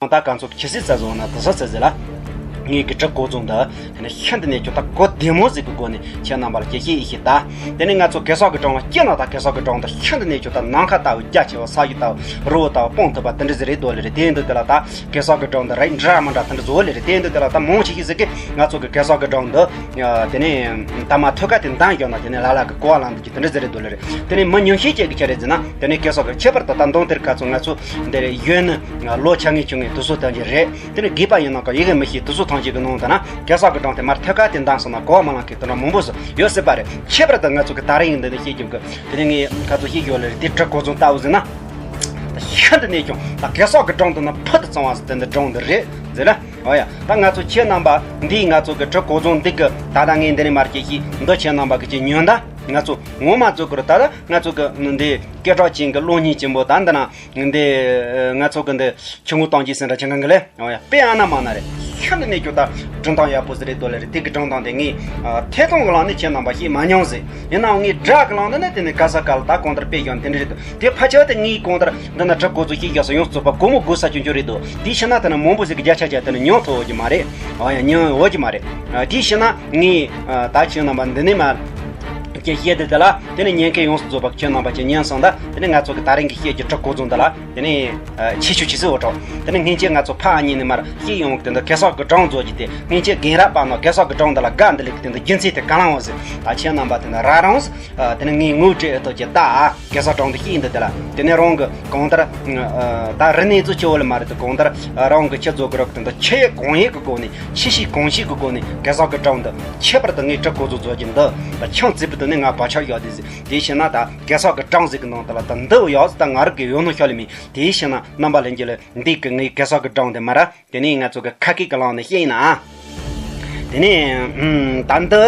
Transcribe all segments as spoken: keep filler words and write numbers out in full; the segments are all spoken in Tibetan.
ད་གང་ཚོ་ཁྱི་སྲིད་ས་བཟོ་ན་དུ་ས་ས་ཟེར་ལ། ངས་གི་གྲི་གོ་རྫོང་འདི་དེ་ནས་ཤིན་ཏུ་ནས་ཁྱོད་ད་གོ་བདེ་མོ་ཟིག་གི་སྒོ་ནས་ཁྱེད་རྣམ་པ་ལ་སྐྱེ་ཤེས་ཡི་ཤེས་ད། དེ་ནས་ང་ཚོ་གེ་སར་གི་གྲོང་ལ་སྐྱེ་ན་ད་གེ་སར་གི་གྲོང་འདི་ཤིན་ཏུ་ནས་ཁྱོད་ད་ནམ་མཁའ་ལྟ་བུ་རྒྱ་ཆེ་བ་ས་གཞི་ལྟ་བུ་རི་བོ་ལྟ་བུ་སྤུངས་ཐུབ་པ་དེ་འདྲ་ཟིག་རེད་དོ་ལེ་རེད། དེ་འདི་དེ་ལ་ད་གེ་སར་གི་གྲོང་འདི་རེད་འདྲ་མི་འདྲ་དེ་འདྲ་བཟོ་ལེ་རེད། དེ་འདི་དེ་ལ་ད་མང་ཆེ་ཤེས་ཟིག་གི་ང་ཚོ་གི་གེ་སར་གི་གྲོང་འདི་དེ་ནས་ད་མ་ཐོད་ཀ་དེ་འདང་རྒྱག་ན་དེ་ནས་ལ་ལ་གི་གོ་བ་ལངས་འདུག་གི་དེ་འདྲ་ཟིག་རེད་དོ་ལེ་རེད། དེ་ནས་མི་ཉུང་ཤས་ཅིག་གི་ཆ་རེད་ཟེར་ན་དེ་ནས་གེ་སར་གི་ཁྱད་པར་དུ་ད་འདོན་དེར་ཁ་ཚོ་ང་ཚོ་འདིར་ཡོད་ནི་ལོ་ཆ་ངེས་ཆུང་ངེས་དུ་སོ་ཐམས་ཅད་རེད། དེ་ནི་དགོས་པ་ཡིན་ན་ཀ་ཡི་གེ་མི་ཤེས་དུ་སོ་ཐམས་ཅད་ཀྱི་ནང་དུ་ན་གེ་སར་གྱི་གྲོང་དེ་མར་ཐད་ཀ་དེ་འདང་སོང་ན་གོ་བ་མ་ལང་མཁན་དེ་འདྲ་མང་པོ་ཟིག་ཡོད་སྲིད་པ་རེད། ཁྱད་པར་དུ་ང་ཚོ་གི་ད་རེས་ཡིན་འདི་ནི་ཤེས་རྒྱུ་གི་དེ་ནི་ངས་ཁ་ཚོ་ཤེས་ཡོད་ལེ་རེད། དེ་གྲི་གོ་རྫོང་ལྟ་བུ་ཟིན་ན་ད་ཤིན་ཏུ་ནས་ཀྱང་ད་གེ་སར་གྱི་གྲོང་དུ་ན་ཕུ་དུ་གཙང་བ་ཟིག་དེ་འདི་གྲོང་འདི་རེད་ཟེར་ལ། ཨོ་ཡ། ད་ང་ཚོ་ཁྱེད་རྣམ་པ་འདིའི་ང་ཚོ་གི་གྲི་གོ་རྫོང་འདི་གི་ད་ལྟ་ངས་འདི་ནས་མར་སྐྱེ་ཤེས་འདི་ཁྱེད་རྣམ་པ་གི་ཅི་ཉོན་ད་ང་ཚོ་ངོ་མ་ཚོ་གི་རུ་ད་ལྟ་ང་ཚོ་གི་འདི་སྐད་གྲགས་ཅན་གི་གློག་བརྙན་ཆེན་པོ་ད་འདི་ན་འདི་ང་ཚོ་གི་འདི། ཆུ་ངོ་སྟོང་གི་སེམས་ཁྲལ་ཆེ་གང་གི་ལེ། ཨོ་ཡ། དཔེ་ཨ་ན་མ་ན་རེད། ཤིན་ཏུ་ནས་ཁྱོད་ད་སྒྲུང་ཐང་ཡག་པོ་ཟེར་རེད་དོ་ལེ་རེད། དེ་གི་སྒྲུང་ཐང་དེ་ངས་ཐད་གཏོང་གི་ལང་ནས་ཁྱེད་རྣམ་པ་ཤེས་མ་མྱོང་ཟེར། ཡིན་ནའང་ངས་སྒྲ་གི་ལང་ནས་ནི་དེ་ནས་ག་ས་ག་ལ་ད་གང་ལྟར་དཔེ་བཞག་དེ་འདྲ་རེད་དོ། དེ་ཕལ་ཆེར་དེ་ངས་གང་ལྟར་འདི་ན་གྲི་གོ་ཚོ་ཤེས་བཞག་སོ་ཡོངས་རྫོགས་པ་སྒོ་མོ་སྒོ་ས་ཆུང་ཆུང་རེད་དོ། དེ་ཤི་ན་དེ་ན་མང་པོ་ཟིག་གི་བརྒྱ་ཆ་བརྒྱ་དེ་ནས་མྱོང་ཐུབ་ཡོད་ཀྱི་མ་རེད། ཨོ་ཡ། མྱོང་ཡོད་ཀྱི་མ་རེད། དེ་ཤི་ན་ངས་ད་ཁྱེད་རྣམ་པ་འདི་ནས་མ་ཀྱི་བཤད་དེ་དེ་ལ་དེ་ནས་ཉན་མཁན་ཡོངས་རྫོགས་པ་ཁྱེད་རྣམ་པ་ཀྱི་ཉན་སོང་ད་དེ་ནས་ང་ཚོ་གི་ད་རིང་གི་བཤད་ཀྱི་གྲི་གོ་རྫོང་འདི་ལ། དེ་ནས་ཆེ་ཆུང་ཆེ་སི་འོ་གྲོགས། དེ་ནས་སྔན་ཆད་ང་ཚོ་ཕ་གཉིས་ནས་མར་ཤེས་ཡོང་གི་དེ་འདི་གེ་སར་གི་གྲོང་རྫོགས་ཀྱི་དེ་སྔན་ཆད་རྒན་རབས་པ་ནོ་གེ་སར་གི་གྲོང་འདི་ལ་དགའ་འདི་ལེགས་དེ་འདི་རྒྱུ་མཚན་དེ་ག་ལང་བ་ཟེར། ད་ཁྱེད་རྣམ་པ་དེ་འདི་ར་རང་ཟེར། དེ་ནས་ངས་ངོ་སྤྲད་ཨེ་ཐོག་ཀྱི་ད་གེ་སར་གྲོང་འདི་ཤེས་འདི་དེ་ལ་དེ་ནས་རང་གི་གང་ལྟར་ད་རི་ནས་ཚོ་ཆེ་བོ་ལ་མ་རེད། དེ་གང་ལྟར་རང་གི་ཆེ་རྫོགས་གི་རོགས་དེ་འདི་ཆེ་ཡེ་གང་ཡེ་གི་སྒོ་ནས་ཆེ་ཤེས་གང་ཤེས་གི་སྒོ་ནས་གེ་སར་གི་གྲོང་འདི་ཁྱད་པར་དུ་ངས་གྲི་གོ་ཚོ་རྫོགས་ཀྱི་འདི་ད་ཆང་རྩིས་པ་དེ་ནས་ང་བ་ཆགས་ཡོད་དེ་ཟེར། དེ་ཤེས་ན་ད་གེ་སར་གི་གྲོང་ཟེར་གི་ནང་དེ་ལ་ད་འདི་ཡོད་ཟེར། ད་ང་རང་གི་ཡོད་ནོ་ཤོ་ལེ་མིན། དེའི་ཕྱིར་ན་རྣམ་པ་ལྷན་རྒྱས་ལ་འདི་གི་ངའི་གེ་སར་གྱི་སྒྲུང་དེ་མ་ར། དེ་ནས་ང་ཚོ་གི་ཁ་སྐད་ཀྱི་ལམ་ནས་བཤད་ཡིན་ན། དེ་ནས་ད་འདི་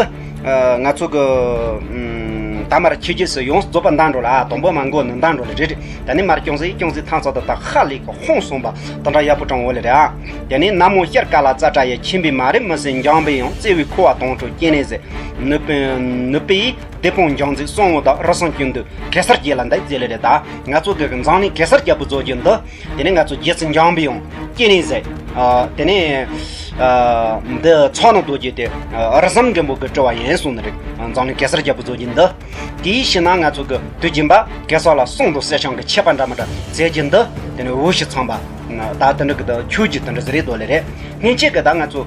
ང་ཚོ་གི་ད་མ་ར་ཆོས་རྗེས་སུ་ཡོངས་རྫོགས་པ་འདང་འགྲོ་ལ། དང་པོ་མ་མགོ་ནས་འདང་འགྲོ་ལ་རེད་རེད། དེ་ནས་མར་ཅུང་ཟད་ཅུང་ཟད་ཐང་ཚོ་དང་ཧ་ལས་ཀྱི་ཧོང་སོང་པ་དེ་འདྲ་ཡག་པོ་དྲང་འོ་ལེ་རེད་ཨ། དེ་ནས་ན་མོ་ཤར་ཀ་ལ་ཙ་ཏྲ་ཡི་ཁྱིམ་པའི་མ་རེད་མི་སྲིད་འཇམ་པའི་ཡང་བརྩེ་བའི་ཁུ་བ་དོང་ཁྲོད་སྐྱེ་ནས་ཟེར། ནུབ་པའི་ནུབ་པའི། སྡེ་དཔོན་འཇང་ཚིག་གསང་བོ་དང་རི་སྲང་ཀུན་འདུས་གེ་སར་རྒྱལ་ལ་འདི་མཛད་ལེ་རེད་ད། ང་ཚོ་གི་འཛམ་གླིང་གེ་སར་རྒྱལ་པོ་རྫོགས་ཀྱི་འདི། དེ་ནས་ང་ཚོ་རྗེ་བཙུན་འཇམ་པའི་ཡང་སྐྱེ་ནས་ཟེར། དེ་ནས་འདི་ཚོགས་ནང་རྡོ་རྗེ་དེ་རི་ཟམ་མགོན་པོ་གི་སྤྲུལ་བ་ཡིན་གསུངས་ནི་རེད། འཛམ་གླིང་གེ་སར་རྒྱལ་པོ་རྫོགས་ཀྱི་འདི། དེའི་ཕྱིར་ན་ང་ཚོ་གི་དུས་རྒྱུན་པ་གེ་སར་ལ་གསང་དང་གསེར་སྦྱངས་ཀྱི་ཆད་པ་འདྲ་མི་འདྲ་མཛད་ཀྱི་འདི། དེ་ནས་འོ་ཞིག་ཚང་པ། ད་དེ་འདྲ་གི་ད་ཆོས་ཀྱི་དེ་འདྲ་ཟེར་རེད་དོ་ལེ་རེད། སྔན་ཆད་ཀྱི་ད་ང་ཚོ་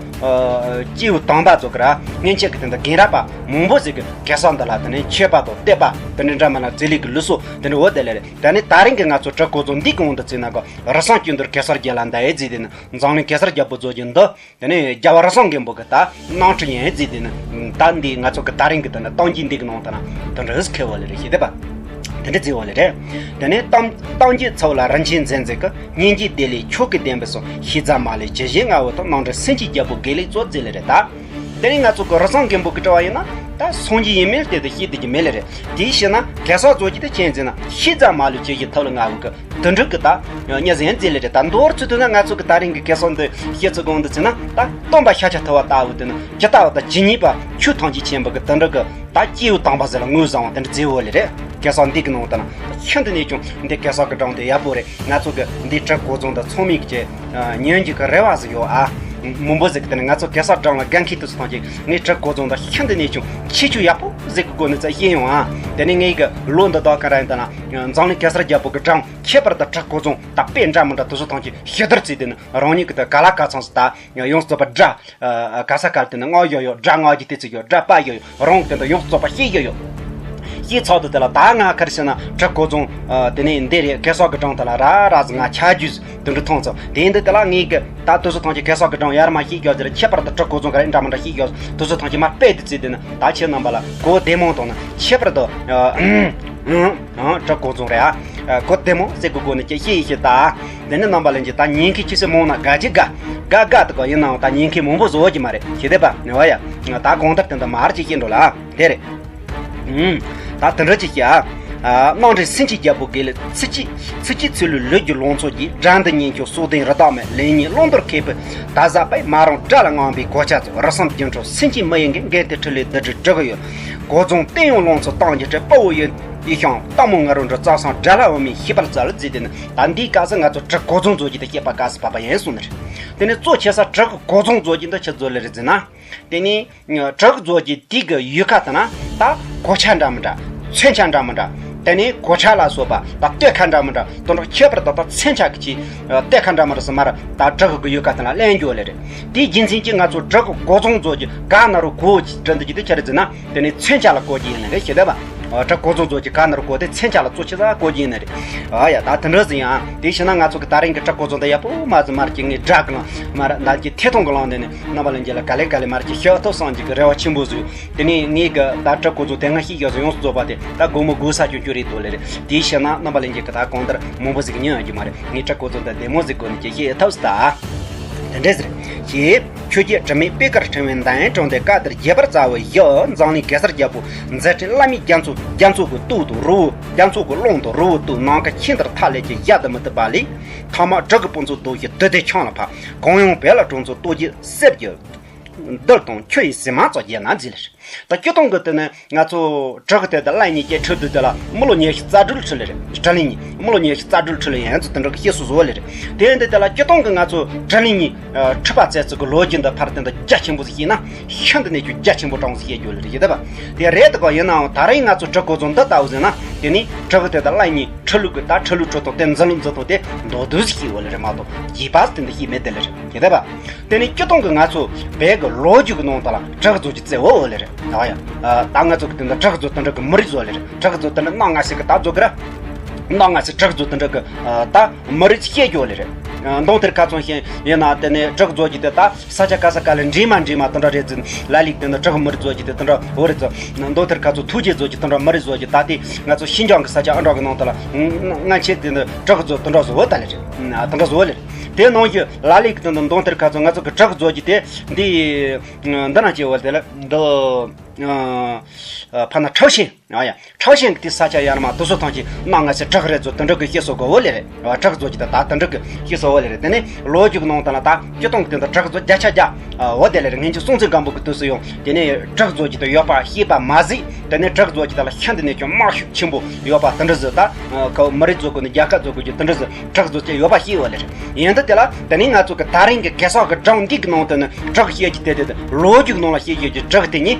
སྐྱེས་བུ་དམ་པ་ཚོ་གི་ར་སྔན་ཆད་ཀྱི་དེ་འདྲ་རྒན་རབས་པ་མང་པོ་ཟིག་གི་གེ་སར་འདི་ལ་དེ་ནས་མཆོད་པ་དང་བསྟོད་པ་དེ་འདྲ་འདྲ་མ་ལ་རྩེ་ལེ་གི་ལུས་སྲོག་དེ་འདྲ་འོ་དེ་ལེ་རེད། ད་ནི་ད་རིང་གི་ང་ཚོ་གྲི་གོ་རྫོང་འདི་གི་འོང་དུ་བརྩིས་ན་གོ་རི་སྲང་ཀུན་འདུས་གེ་སར་རྒྱལ་ལ་འདི་ཨེ་རྫི་དེ་ནི་འཛམ་གླིང་གེ་སར་རྒྱལ་པོ་རྫོགས་ཀྱི་འདི། དེ་ནས་རྒྱལ་བ་རི་སྲང་མགོན་པོ་གི་ད་གནང་ཁྲི་ཡན་རྫི་དེ་ནི་ད་འདི་ང་ཚོ་གི་ད་རིང་གི་དེ་ནི་གཏམ་རྒྱུད་འདི་གི་ནང་དུ་ན་དེ་འདྲ་ཨེ་ཁེལ་བ་ལེ་རེད་ཤེས་དེ་པ། དེ་འདྲ་རྫི་བ་ལེ་རེད། དེ་ནས་གཏམ་གཏམ་རྒྱུད་ཚོགས་ལ་རིན་ཆེན་མཛེས་མཛེས་ཀྱི། སྙན་བརྒྱུད་བདེ་ལེགས་མཆོག་གི་བདེན་པའི་གསུང་། ཤེས་བྱ་མ་ལུས་ཇི་བཞིན་མངའ་བོ་དང་། ནང་འདྲེན་སེམས་ཀྱི་རྒྱལ་པོ་དགེ་ལེགས་གཙོ་མཛད་ལེ་རེད་ད། དེ་ནས་ང་ཚོ་གི་རི་སྲང་མགོན་པོ་གི་སྤྲུལ་བ་ཡིན་ན་ད་སངས་རྒྱས་ཡིན་མིན་དེ་དུ་ཤེས་བསྡད་ཀྱི་མེད་ལེ་རེད། དེའི་ཕྱིར་ན་གེ་སར་རྫོགས་ཀྱི་དེ་ཅན་ཟེར་ན་ཤེས་བྱ་མ་ལུས་ཇི་བཞིན་ཐབས་ལ་མངའ་བོ་གི་དེ་འདྲ་གི་ད་ཉ་ཟན་རྫི་ལེ་རེད། ད་མདོར་ཚུད་དུ་ན་ང་ཚོ་གི་ད་རིང་གི་གེ་སར་འདི་བཤད་ཚུལ་གོང་དུ་ཚུད་ན་ད་སྟོན་པ་ཤཱཀྱ་ཐུབ་པ་ལྟ་བུ་དེ་ནི་ཇི་ལྟ་བ་དང་ཇི་སྙེད་པ་ཆོས་ཐམས་ཅད་མཁྱེན་པ་གི་དེ་འདྲ་གི་ད་སྐྱེས་བུ་དམ་པ་ཟེར་ལ་ངོས་བཟུང་བ་དེ་འདྲ་མཛད་འོ་ལེ་རེད། གེ་སར་འདི་གི་ནང་དུ་ན་ཤིན་ཏུ་ནས་ཀྱང་འདི་གེ་སར་གི་སྒྲུང་དེ་ཡག་པོ་རེད། ང་ཚོ་གི་འདི་གྲི་གོ་རྫོང་དང་ཚང་མས་ཀྱི་ཉན་རྒྱུ་གི་རེ་བ་ཟིག་ཡོད་ཨ། མང་པོ་ཟིག་གི་དེ་ནི་ང་ཚོ་གེ་སར་སྒྲུང་ལ་དགའ་མཁན་དེ་ཚོ་ཐམས་ཅད་ངས་གྲི་གོ་རྫོང་དང་ཤིན་ཏུ་ནས་ཀྱང་ཁྱད་ཆོས་ཡག་པོ་ཟིག་གི་སྒོ་ནས་ཚ་ཤེས་ཡོང་ཨ། དེ་ནས་ངས་གི་ལོ་འདི་དག་ག་ར་ཡིན་ད་ན་འཛམ་གླིང་གེ་སར་རྒྱལ་པོ་གི་སྒྲུང་ཁྱད་པར་དུ་གྲི་གོ་རྫོང་དང་དཔེ་འདྲ་མི་འདྲ་དེ་ཚོ་ཐམས་ཅད་ཞི་བསྡུར་བྱས་དེ་ནི་རང་ཉིད་ཀྱི་དེ་ག་ལ་ག་ཚང་ཟིག་ད་ཡོངས་རྫོགས་པ་འདྲ། ག་ས་ག་ལ་དེ་ནི་སྔགས་ཡོད་ཡོད། སྒྲ་སྔགས་ཀྱི་བལྟས་ཚིག་ཡོད། སྒྲ་པ་ཡོད་ཡོད། རང་དེ་འདྲ་ཡོངས་རྫོགས་པ་ཤེས་ཡོད་ཡོད། ཤེས་ཚོགས་དུ་དེ་ལ་ད་ང་ཁར་ཤེས་ན་གྲི་གོ་རྫོང་དེ་ནས་འདི་རེད། གེ་སར་གི་སྒྲུང་དེ་ལ་ར་ར་ཟིག་ང་ཆ་རྒྱུས་དེ་འདྲ་མཐོང་ཚོ། དེ་འདི་དེ་ལ་ངས་གི་ད་དུ་སུ་ཐང་ཅི་གེ་སར་གི་སྒྲུང་ཡར་མ་ཤེས་ཡོད་ཟེར། ཁྱད་པར་དུ་གྲི་གོ་རྫོང་ག་རེ་འདྲ་མི་འདྲ་ཤེས་ཡོད་དུ་སུ་ཐང་ཅི་མ་དཔེ་དེ་བརྩིས་དེ་ནི་ད་ཁྱེད་རྣམ་པ་ལ་གོ་བདེ་མོ་དང་ནི་ཁྱད་པར་དུ། ཨང་། གྲི་གོ་རྫོང་རེད་ཨ། གོ་བདེ་མོ་ཟེར་གི་གོ་ནི་ཅི་ཤེས་ཡི་ཤེས་ད། དེ་ནི་རྣམ་པ་ལན་གྱི་ད་ཉན་མཁན་ཅི་སེ་མོང་ན་དགའ་ཅི་དགའ། དགའ་དགའ་དུ་གོ་ཡིན་ནའང་ད་ཉན་མཁན་མང་པོ་བཟོ་གི་མ་རེད་ཤེས་དེ་པ་ནི་བ་ཡ། ད་གང་ལྟར་དེ་འདི་མར་ཅི་ཤེས་འགྲོ་ལ་ཨ། དེ་རེད། ཨང་། ད་དེ་འདྲ་ཅི་ཤེས་ཨ། གནང་འདྲེན་སེམས་ཀྱི་རྒྱལ་པོ་དགེ་ལེགས་ཚིག་གཅིག་ཚིག་གཅིག་ཚུལ་ལུས་ལུས་ཀྱི་ལོངས་སྤྱོད་ཀྱི། སྒྲ་འདི་སྙན་ཁྱོད་སྲོག་ལྡན་རི་དྭགས་མས། ལེགས་ཉེས་བླང་དོར་མཁས་པའི་ད་ཟབ་པའི། མ་རུངས་དགྲ་ལ་མངའ་བའི་གོ་ཆ་ཚོ། རི་སྲང་རྒྱུན་འཕྲོད་སེམས་ཀྱི་མི་ཡི་འགན། འགན་དེ་འཁྲི་ལས་བདུད་དགྲ་སྒྲོལ་གི་ཡོད། གོ་རྫོང་བསྟན་ཡོང་ལོངས་སུ་བཏང་གི་བྲལ། དཔའ་བོ་ཡོད། ཡིད་བཞིན་སྟག་མོ་ང་རོ་འགྲོ། རྩྭ་སང་དགྲ་ལྷ་འོ་མས་ཤིས་པར་སྩལ་ཟེར། དེ་ནི་ད་འདིའི་སྐབས་སུ་ང་ཚོ་བྲག་སྒོ་རྫོང་རྫོགས་ཀྱི་དེ་བཤད་པ་སྐབས་སུ་བབ་པ་ཡིན་གསུངས་ནི་རེད། དེ་ནི་གཙོ་ཆེ་ས་བྲག་གི་སྒོ་རྫོང་རྫོགས་ཀྱི་འདི་ཆི་རྫོགས་ལེ་རེད་ཟེར་ན། དེ་ནི་བྲག་རྫོགས་ཀྱི་དེ་གི་ཡུལ་ཁ་དེ་ན་ད་གོ་ཆ་འདྲ་མི་འདྲ། མཚོན་ཆ་འདྲ་མི་འདྲ། དེ་ནི་གོ་ཁྲབ་ལ་སོགས་པ་ད་གཏོད་ཁ་འདྲ་མི་འདྲ་དེ་འདྲ་ཁྱད་པར་དག་དང་མཚོན་ཆ་གི་ཆེ། གཏོད་ཁ་འདྲ་མི་འདྲ་སུ་མར་ད་བྲག་གི་ཡུལ་ཁ་དེ་ན་ལེན་རྒྱུ་ལེ་རེད། དེའི་རྒྱུ་མཚན་གྱིས་ང་ཚོ་བྲག་གི་སྒོ་རྫོང་རྫོགས་ཀྱི་ག་ན་རུ་གོ་ཅི་འདྲ་འདི་ཀྱི་དེ་ཆ་རེད་ཟེར་ན། དེ་ནི་མཚོན་ཆ་ལ་གོ་རྒྱུ་ཡིན་ནི་རེད་ཤེས་དེ་བ། བྲག་སྒོ་རྫོང་རྫོགས་ཀྱི་ག་ན་རུ་གོ་དེ་མཚོན་ཆ་ལ་གཙོ་ཆེ་ས་གོ་རྒྱུ་ཡིན་ནི་རེད། ཨ་ཡ་ད་དེ་འདྲ་ཟིན་ཡང་དེ་ཤེས་ན་ང་ཚོ་གི་ད་རིང་གི་བྲག་སྒོ་རྫོང་དེ་ཡག་པོ་མ་ཟིན་མར་གྱི་ངའི་སྒྲ་གི་ལང་མར་ད་ཀྱི་ཐད་གཏོང་གི་ལང་དེ་ནི་རྣམ་པ་ལྷན་རྒྱས་ལ་ག་ལེ་ག་ལེ་མར་གྱི་ཤེས་ཐུབ་སང་གི་རེ་བ་ཆེན་པོ་བཟོས། དེ་ནས་ངས་གི་ད་བྲག་སྒོ་རྫོང་དེ་སྔ་ཤེས་ཡོད་ཟིན་ཡོངས་སུ་རྫོགས་པ་དེ་ད་དགོང་མོ་དགོས་ས་ཀྱང་ཀྱང་རེད་འདུག་ལེ་རེད། དེ་ཤེས་ན་རྣམ་པ་ལྷན་རྒྱས་གི་ད་གང་ལྟར་མང་པོ་ཟིག་གི་ཉན་ཡོང་རྒྱུ་མ་རེད། ངས་བྲག་སྒོ་རྫོང་དེ་བདེ་མོ་ཟིག་གོ་ནས་ཀྱི་ཤེས་ཐུབ་སི་ད། དེ་འདྲ་ཟེར། ཞེས་ཆོས་རྒྱལ་དྲི་མེད་པད་དཀར་ཕྲེང་བའི་མདངས་དྲངས་ཏེ་བཀའ་དེར་རྒྱས་པར་སྩལ་བའི་ཡུལ་འཛམ་གླིང་གེ་སར་རྒྱལ་པོ་མཛད་འཕྲིན་བླ་མེད་རྒྱ་མཚོ་རྒྱ་མཚོ་གི་སྟོད་དུ་རི་བོ་རྒྱ་མཚོ་གི་ཀློང་དུ་རི་བོ་སྟོད། ནམ་མཁའ་ཁྱིམ་ལྟར་མཐའ་ཀླས་ཀྱི་གཞལ་དུ་མི་ཐུབ་པ་ལས། ཐ་མ་སྦྲུལ་གྱི་སྤུ་མཚོ་རྡོ་རྗེ་བདུད་སྡེ་ཁྱམས་ལ་ཕབ། གང་ཡང་བས་ལ་གྲོང་ཚོ་རྡོ་རྗེ་གསེར་གྱི་རྡུལ་དང་ཆུ་ཡི་ཟེགས་མ་ཙམ་རྒྱས་ན་མཛེས་ལེ། ད་སྤྱིར་བཏང་གི་དེ་ནི་ང་ཚོ་བྲག་གི་དེ་དང་གླིང་སྙིང་གི་ཁྲི་འདི་དེ་ལ་མི་ལོ་ཉི་ཤུ་རྩ་དྲུག་ཁྲི་ལེ་རེད། དྲུག་ལེ་གཉིས་མི་ལོ་ཉི་ཤུ་རྩ་དྲུག་ཁྲི་ལེ་ཡན་ཚོ་དེ་འདྲ་གི་བཤད་སྲོལ་བཟོ་བ་ལེ་རེད། དེ་འདི་དེ་ལ་སྤྱིར་བཏང་གི་ང་ཚོ་དྲུག་ལེ་གཉིས་ཁྲི་པ་བཙལ་ཚུལ་གི་ལོ་རྒྱུས་འདི་ཕར་དེ་འདི་རྒྱ་ཆེན་པོ་ཟིག་བཤད་ན་ཤིན་ཏུ་ནས་ཀྱང་རྒྱ་ཆེན་པོ་དྲང་ཟིག་བཤད་རྒྱུ་ལེ་རེད་ཡིན་ད་པ། དེ་རེད་དགོ་ཡིན་ནའང་ད་རེས་ང་ཚོ་བྲག་སྒོ་རྫོང་འདི་ལྟ་བུ་ཟེར་ན་དེ་ནི་བྲག་གི་དེ་དང་གླིང་སྙིང་ཁྲི་ལུག་གི་ད་ཁྲི་ལུག་ཁྲི་ཐོག་དེ་འཛིན་ལུགས་འཛིན་ཐོག་དེ་མདོར་བསྡུས་ཤིག་བཤད་བ་ལེ་རེད་མ་གཏོགས་རྒྱས་པ་དེ་འདི་བཤད་མེད་དེ་ལེ་རེད་ཡིན་ད་པ། དེ་ནི་སྤྱིར་བཏང་གི་ང་ཚོ་བོད་ཀྱི་ལོ་རྒྱུས་ཀྱི་ནང་དུ་ལ་བྲག་རྫོགས་ཀྱི་བཙལ་བ་འོ་ལེ་རེད། ཨ་ཡ། ད་ང་ཚོ་གི་དེ་འདྲ་བྲག་རྫོགས་དེ་འདྲ་གི་མི་རིགས་བཟོ་ལེ་རེད། བྲག་རྫོགས་དེ་འདྲ་གནའ་སྔ་ཕྱི་གི་ད་རྫོགས་གི་ར། གནའ་སྔ་ཕྱི་བྲག་རྫོགས་དེ་འདྲ་གི་ད་མི་རིགས་བཤད་རྒྱུ་ལེ་རེད། མདོ་མཐར་ཁ་ཚོན་ཤེས་ཡིན་ན་དེ་ནས་བྲག་རྫོགས་ཀྱི་དེ་ད་ས་ཆ་ག་ས་ག་ལ་འདྲེས་མ་འདྲེས་མ་དེ་འདྲ་རེད་ཟིན་ལ་ལིག་དེ་འདྲ་བྲག་མི་རིགས་རྫོགས་ཀྱི་དེ་དེ་འདྲ་འོ་རེད་ཟིན། མདོ་མཐར་ཁ་ཚོན་ཐུགས་རྗེ་རྫོགས་ཀྱི་དེ་འདྲ་མི་རིགས་རྫོགས་ཀྱི་ད་དེ་ང་ཚོ་ཤིན་ཅང་གི་ས་ཆ་ཨ་འདྲ་གི་ནང་དུ་ལ་སྔ་ཕྱི་དེ་འདྲ་བྲག་རྫོགས་དེ་འདྲ་བཟོ་བ་ད་ལེ་རེད། དེ་འདྲ་བཟོ་བ་ལེ་རེད། དེ་ནང་བཞིན་ལ་ལིག་དང་མདོ་མཐར་ཁ་ཚོན་ང་ཚོ་གི་བྲག་རྫོགས་ཀྱི་དེ་འདི་འདི་ན་སྐྱེ་བ་དེ་ལ་འདི་ཕ་ན་ཁྲའོ་ཞན་ཨ་ཡ་ཁྲའོ་ཞན་གི་དེ་ས་ཆ་ཡར་མ་དུ་སོ་ཐང་ཆེ་གནའ་སྔ་ཕྱི་བྲག་རེ་ཚོ་དེ་འདྲ་གི་སྐྱེ་སོ་གོ་བོ་ལེ་རེད། བྲག་རྫོགས་ཀྱི་དེ་ད་དེ་འདྲ་གི་སྐྱེ་སོ་བོ་ལེ་རེད། དེ་ནས་ལོ་རྒྱུས་ཀྱི་ནང་དུ་ལ་ད་སྤྱིར་བཏང་གི་དེ་འདྲ་བྲག་རྫོགས་བརྒྱ་ཆ་བརྒྱ་འོ་དེ་ལེ་རེད། ངན་གྱི་སྲོང་བཙན་སྒམ་པོ་གི་དུས་སུ་ཡང་དེ་ནས་བྲག་རྫོགས་ཀྱི་དེ་ཡོད་པ་ཤེས་པ་མ་ཟད་དེ་ནས་བྲག་རྫོགས་ཀྱི་དེ་ལ་ཤིན་ཏུ་ནས་ཀྱང་དམག་ཤུགས་ཆེན་པོ་ཡོད་པ་དེ་འདྲ་ཟིག་ད་ཁོ་མི་རིགས་ཚོ་གི་ནི་རྒྱལ་ཁབ་ཚོ་གི་དེ་འདྲ་ཟིག་བྲག་རྫོགས་ཀྱི་ཡོད་པ་ཤེས་ཡོད་ལེ་རེད། ཡིན་ད་དེ་ལ་དེ་ནས་ང་ཚོ་གི་ད་རིང་གི་གེ་སར་གི་བྲག་འདི་གི་ནང་དུ་ནི་བྲག་བཤད་ཀྱི་དེ་དེ་དེ་ལོ་རྒྱུས་ཀྱི་ནང་ལ་བཤད་ཀྱི་གི་བྲག་དེ་ཉིད་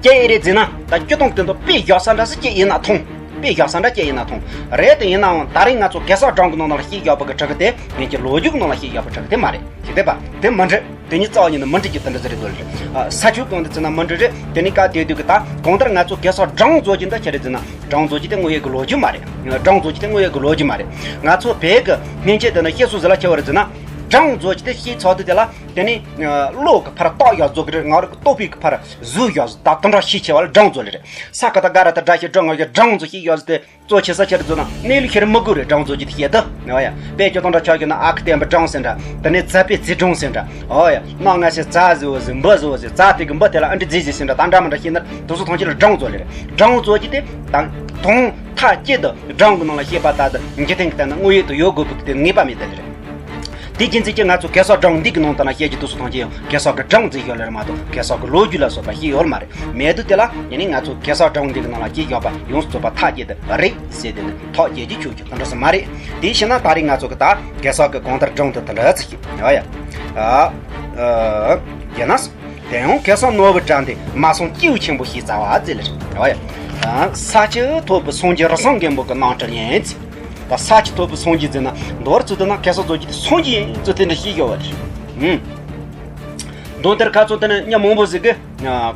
སྐྱེ་ཡི་རེད་ཟེར་ན་ད་སྤྱིར་བཏང་དེ་འདྲ་དཔེ་བཞག་ས་འདྲ་ཟིག་སྐྱེ་ཡིན་ན་མཐོང་། དཔེ་བཞག་ས་འདྲ་སྐྱེ་ཡིན་ན་མཐོང་། རེད་དེ་ཡིན་ནའང་ད་རིང་ང་ཚོ་གེ་སར་བྲག་གི་ནང་ལ་བཤད་བཞག་པ་གི་བྲག་གི་དེ་ངེད་ཀྱི་ལོ་རྒྱུས་ཀྱི་ནང་ལ་བཤད་བཞག་པ་བྲག་གི་དེ་མ་རེད། ཤེས་དེ་པ་དེ་མི་འདྲ། དེ་གཉིས་རྩ་བ་ཉིད་ནས་མི་འགྲིག་གི་དེ་འདྲ་ཟེར་རེད་འདུག་ལེ། ས་ཆུ་གང་དུ་བརྩིས་ན་མི་འགྲིག་རེད། དེ་ནི་བཀའ་དེ་དུས་ཀྱི་ད་གང་ལྟར་ང་ཚོ་གེ་སར་བྲག་རྫོགས་ཀྱི་འདི་ཆ་རེད་ཟེར་ན་བྲག་རྫོགས་ཀྱི་དེ་དངོས་ཡོད་ཀྱི་ལོ་རྒྱུས་མ་རེད། བྲག་རྫོགས་ཀྱི་དེ་དངོས་ཡོད་ཀྱི་ལོ་རྒྱུས་མ་རེད། ང་ཚོ་བོད་ཀྱི་སྨན་དཔྱད་དེ་ནི་བཤད་སྲོལ་ཟིག་ལ་ཆེ་བ་རེད་ཟེར་ན་བྲག་རྫོགས་ཀྱི་དེ་བཤད་ཚར་དུས་དེ་ལ་དེ་ནི་གློ་གི་ཕར་རྟགས་ཡག་རྫོགས་ཀྱི་རེད། ང་རང་གི་ལྟོ་ཕུད་ཀྱི་ཕར་གཟུགས་ཡག་ད་དེ་འདྲ་ཤས་ཆེ་བ་ལ་བྲག་རྫོགས་ལེ་རེད། ས་ཁ་ད་ག་ར་ད་དགྲ་ཤ་སྒྲ་ང་ཡ་བྲག་རྫོགས་ཤས་ཡག་ཟེར་ཏེ། གཙོ་ཆེ་ས་ཆ་རེ་ཚོ་ན་གནས་ལུགས་ཤེར་མི་དགོས་རེད། བྲག་རྫོགས་ཀྱི་དེ་བཤད་ད་ཨོ་ཡ། དཔེ་ཁྱོད་དང་འདྲ་ཆགས་ཀྱི་ན་ཨ་ཁུ་བསྟན་པའི་བྲག་ཟེར་འདྲ། དེ་ནས་རྫ་དཔལ་རྩེ་བྲག་ཟེར་འདྲ། ཨོ་ཡ། གནའ་སྔ་ཕྱི་རྫ་ཟེར་བ་ཟེར་འབུ་ཟེར་བ་ཟེར་རྫ་དེ་གི་འབུ་དེ་ལ་ཨ་འདྲ་རྫས་ཟེར་ཟེར་འདྲ་ད་འདྲ་མི་འདྲ་ཤེས་ན་དེ་ཚོ་ཐམས་ཅད་ལ་བྲག་རྫོགས་ལེ་རེད། བྲག་རྫོགས་ཀྱི་དེ་དང་དུང་མཐའ་གཅིག་ཏུ་བྲག་གི་ནང་ལ་བཤད་པ་ལྟར་དུ་འཇིག་རྟེན་གྱི་སྟེང་ན་དངོས་ཡོད་དུ་ཡོད་དགོས་པའི་དེ་ངེས་པ་མེད་དེ་ལེ་རེད། དེ་རྒྱུ་མཚན་གྱིས་ང་ཚོ་གེ་སར་བྲག་འདི་གི་ནང་དུ་ན་བཤད་རྒྱུ་དེ་ཚོ་ཐམས་ཅད་ཡང་གེ་སར་གི་བྲག་འཛིན་ཡོད་ལེ་རེད་མ་གཏོགས་གེ་སར་གི་ལོ་རྒྱུས་ལ་སོགས་པ་ཤེས་ཡོད་མ་རེད། མེད་དུས་དེ་ལ་ཡིན་ནའི་ང་ཚོ་གེ་སར་བྲག་འདི་གི་ནང་ལ་སྐྱེས་ཡོད་པ་ཡོངས་སུ་རྫོགས་པ་ཐག་བཅད་དེ་རེད་ཟེར་དེ་ནི་ཐག་བཅད་ཀྱི་ཆོག་རྒྱུ་དེ་འདྲ་སུ་མ་རེད། དེ་ཤེས་ན་ད་རེས་ང་ཚོ་གི་ད་གེ་སར་གི་གང་ལྟར་བྲག་འདི་དེ་འདྲ་ཚིག་གི་ཡོད་ཡ། ཨ་ཨ་ཡིན་ན་དེ་ཡང་གེ་སར་ནོར་བུ་བྲག་འདི་མ་སོང་སྐྱེས་བུ་ཆེན་པོ་ཞེས་བྱ་བ་ཟེར་ལེ་རེད་ཡོད་ཡ། ས་ཆུ་ཐོབ་པའི་སངས་རྒྱས་རི་བཟང་མགོན་པོ་གི་གནང་བཀྲ་ཡིན་ཟེར། ད་ས་ཆུ་ཐོབ་པའི་སངས་རྒྱས་ཟེར་ན་མདོར་ཚུལ་དུ་ན་གེ་སར་རྫོགས་ཀྱི་དེ་སངས་རྒྱས་ཡིན་ཚུལ་དེ་འདྲ་ཤེས་ཡོད་པ་རེད། ཨུམ། མདོ་མཐར་ཁ་ཚོན་དེ་ནི་མི་མང་པོ་ཟིག་གིས་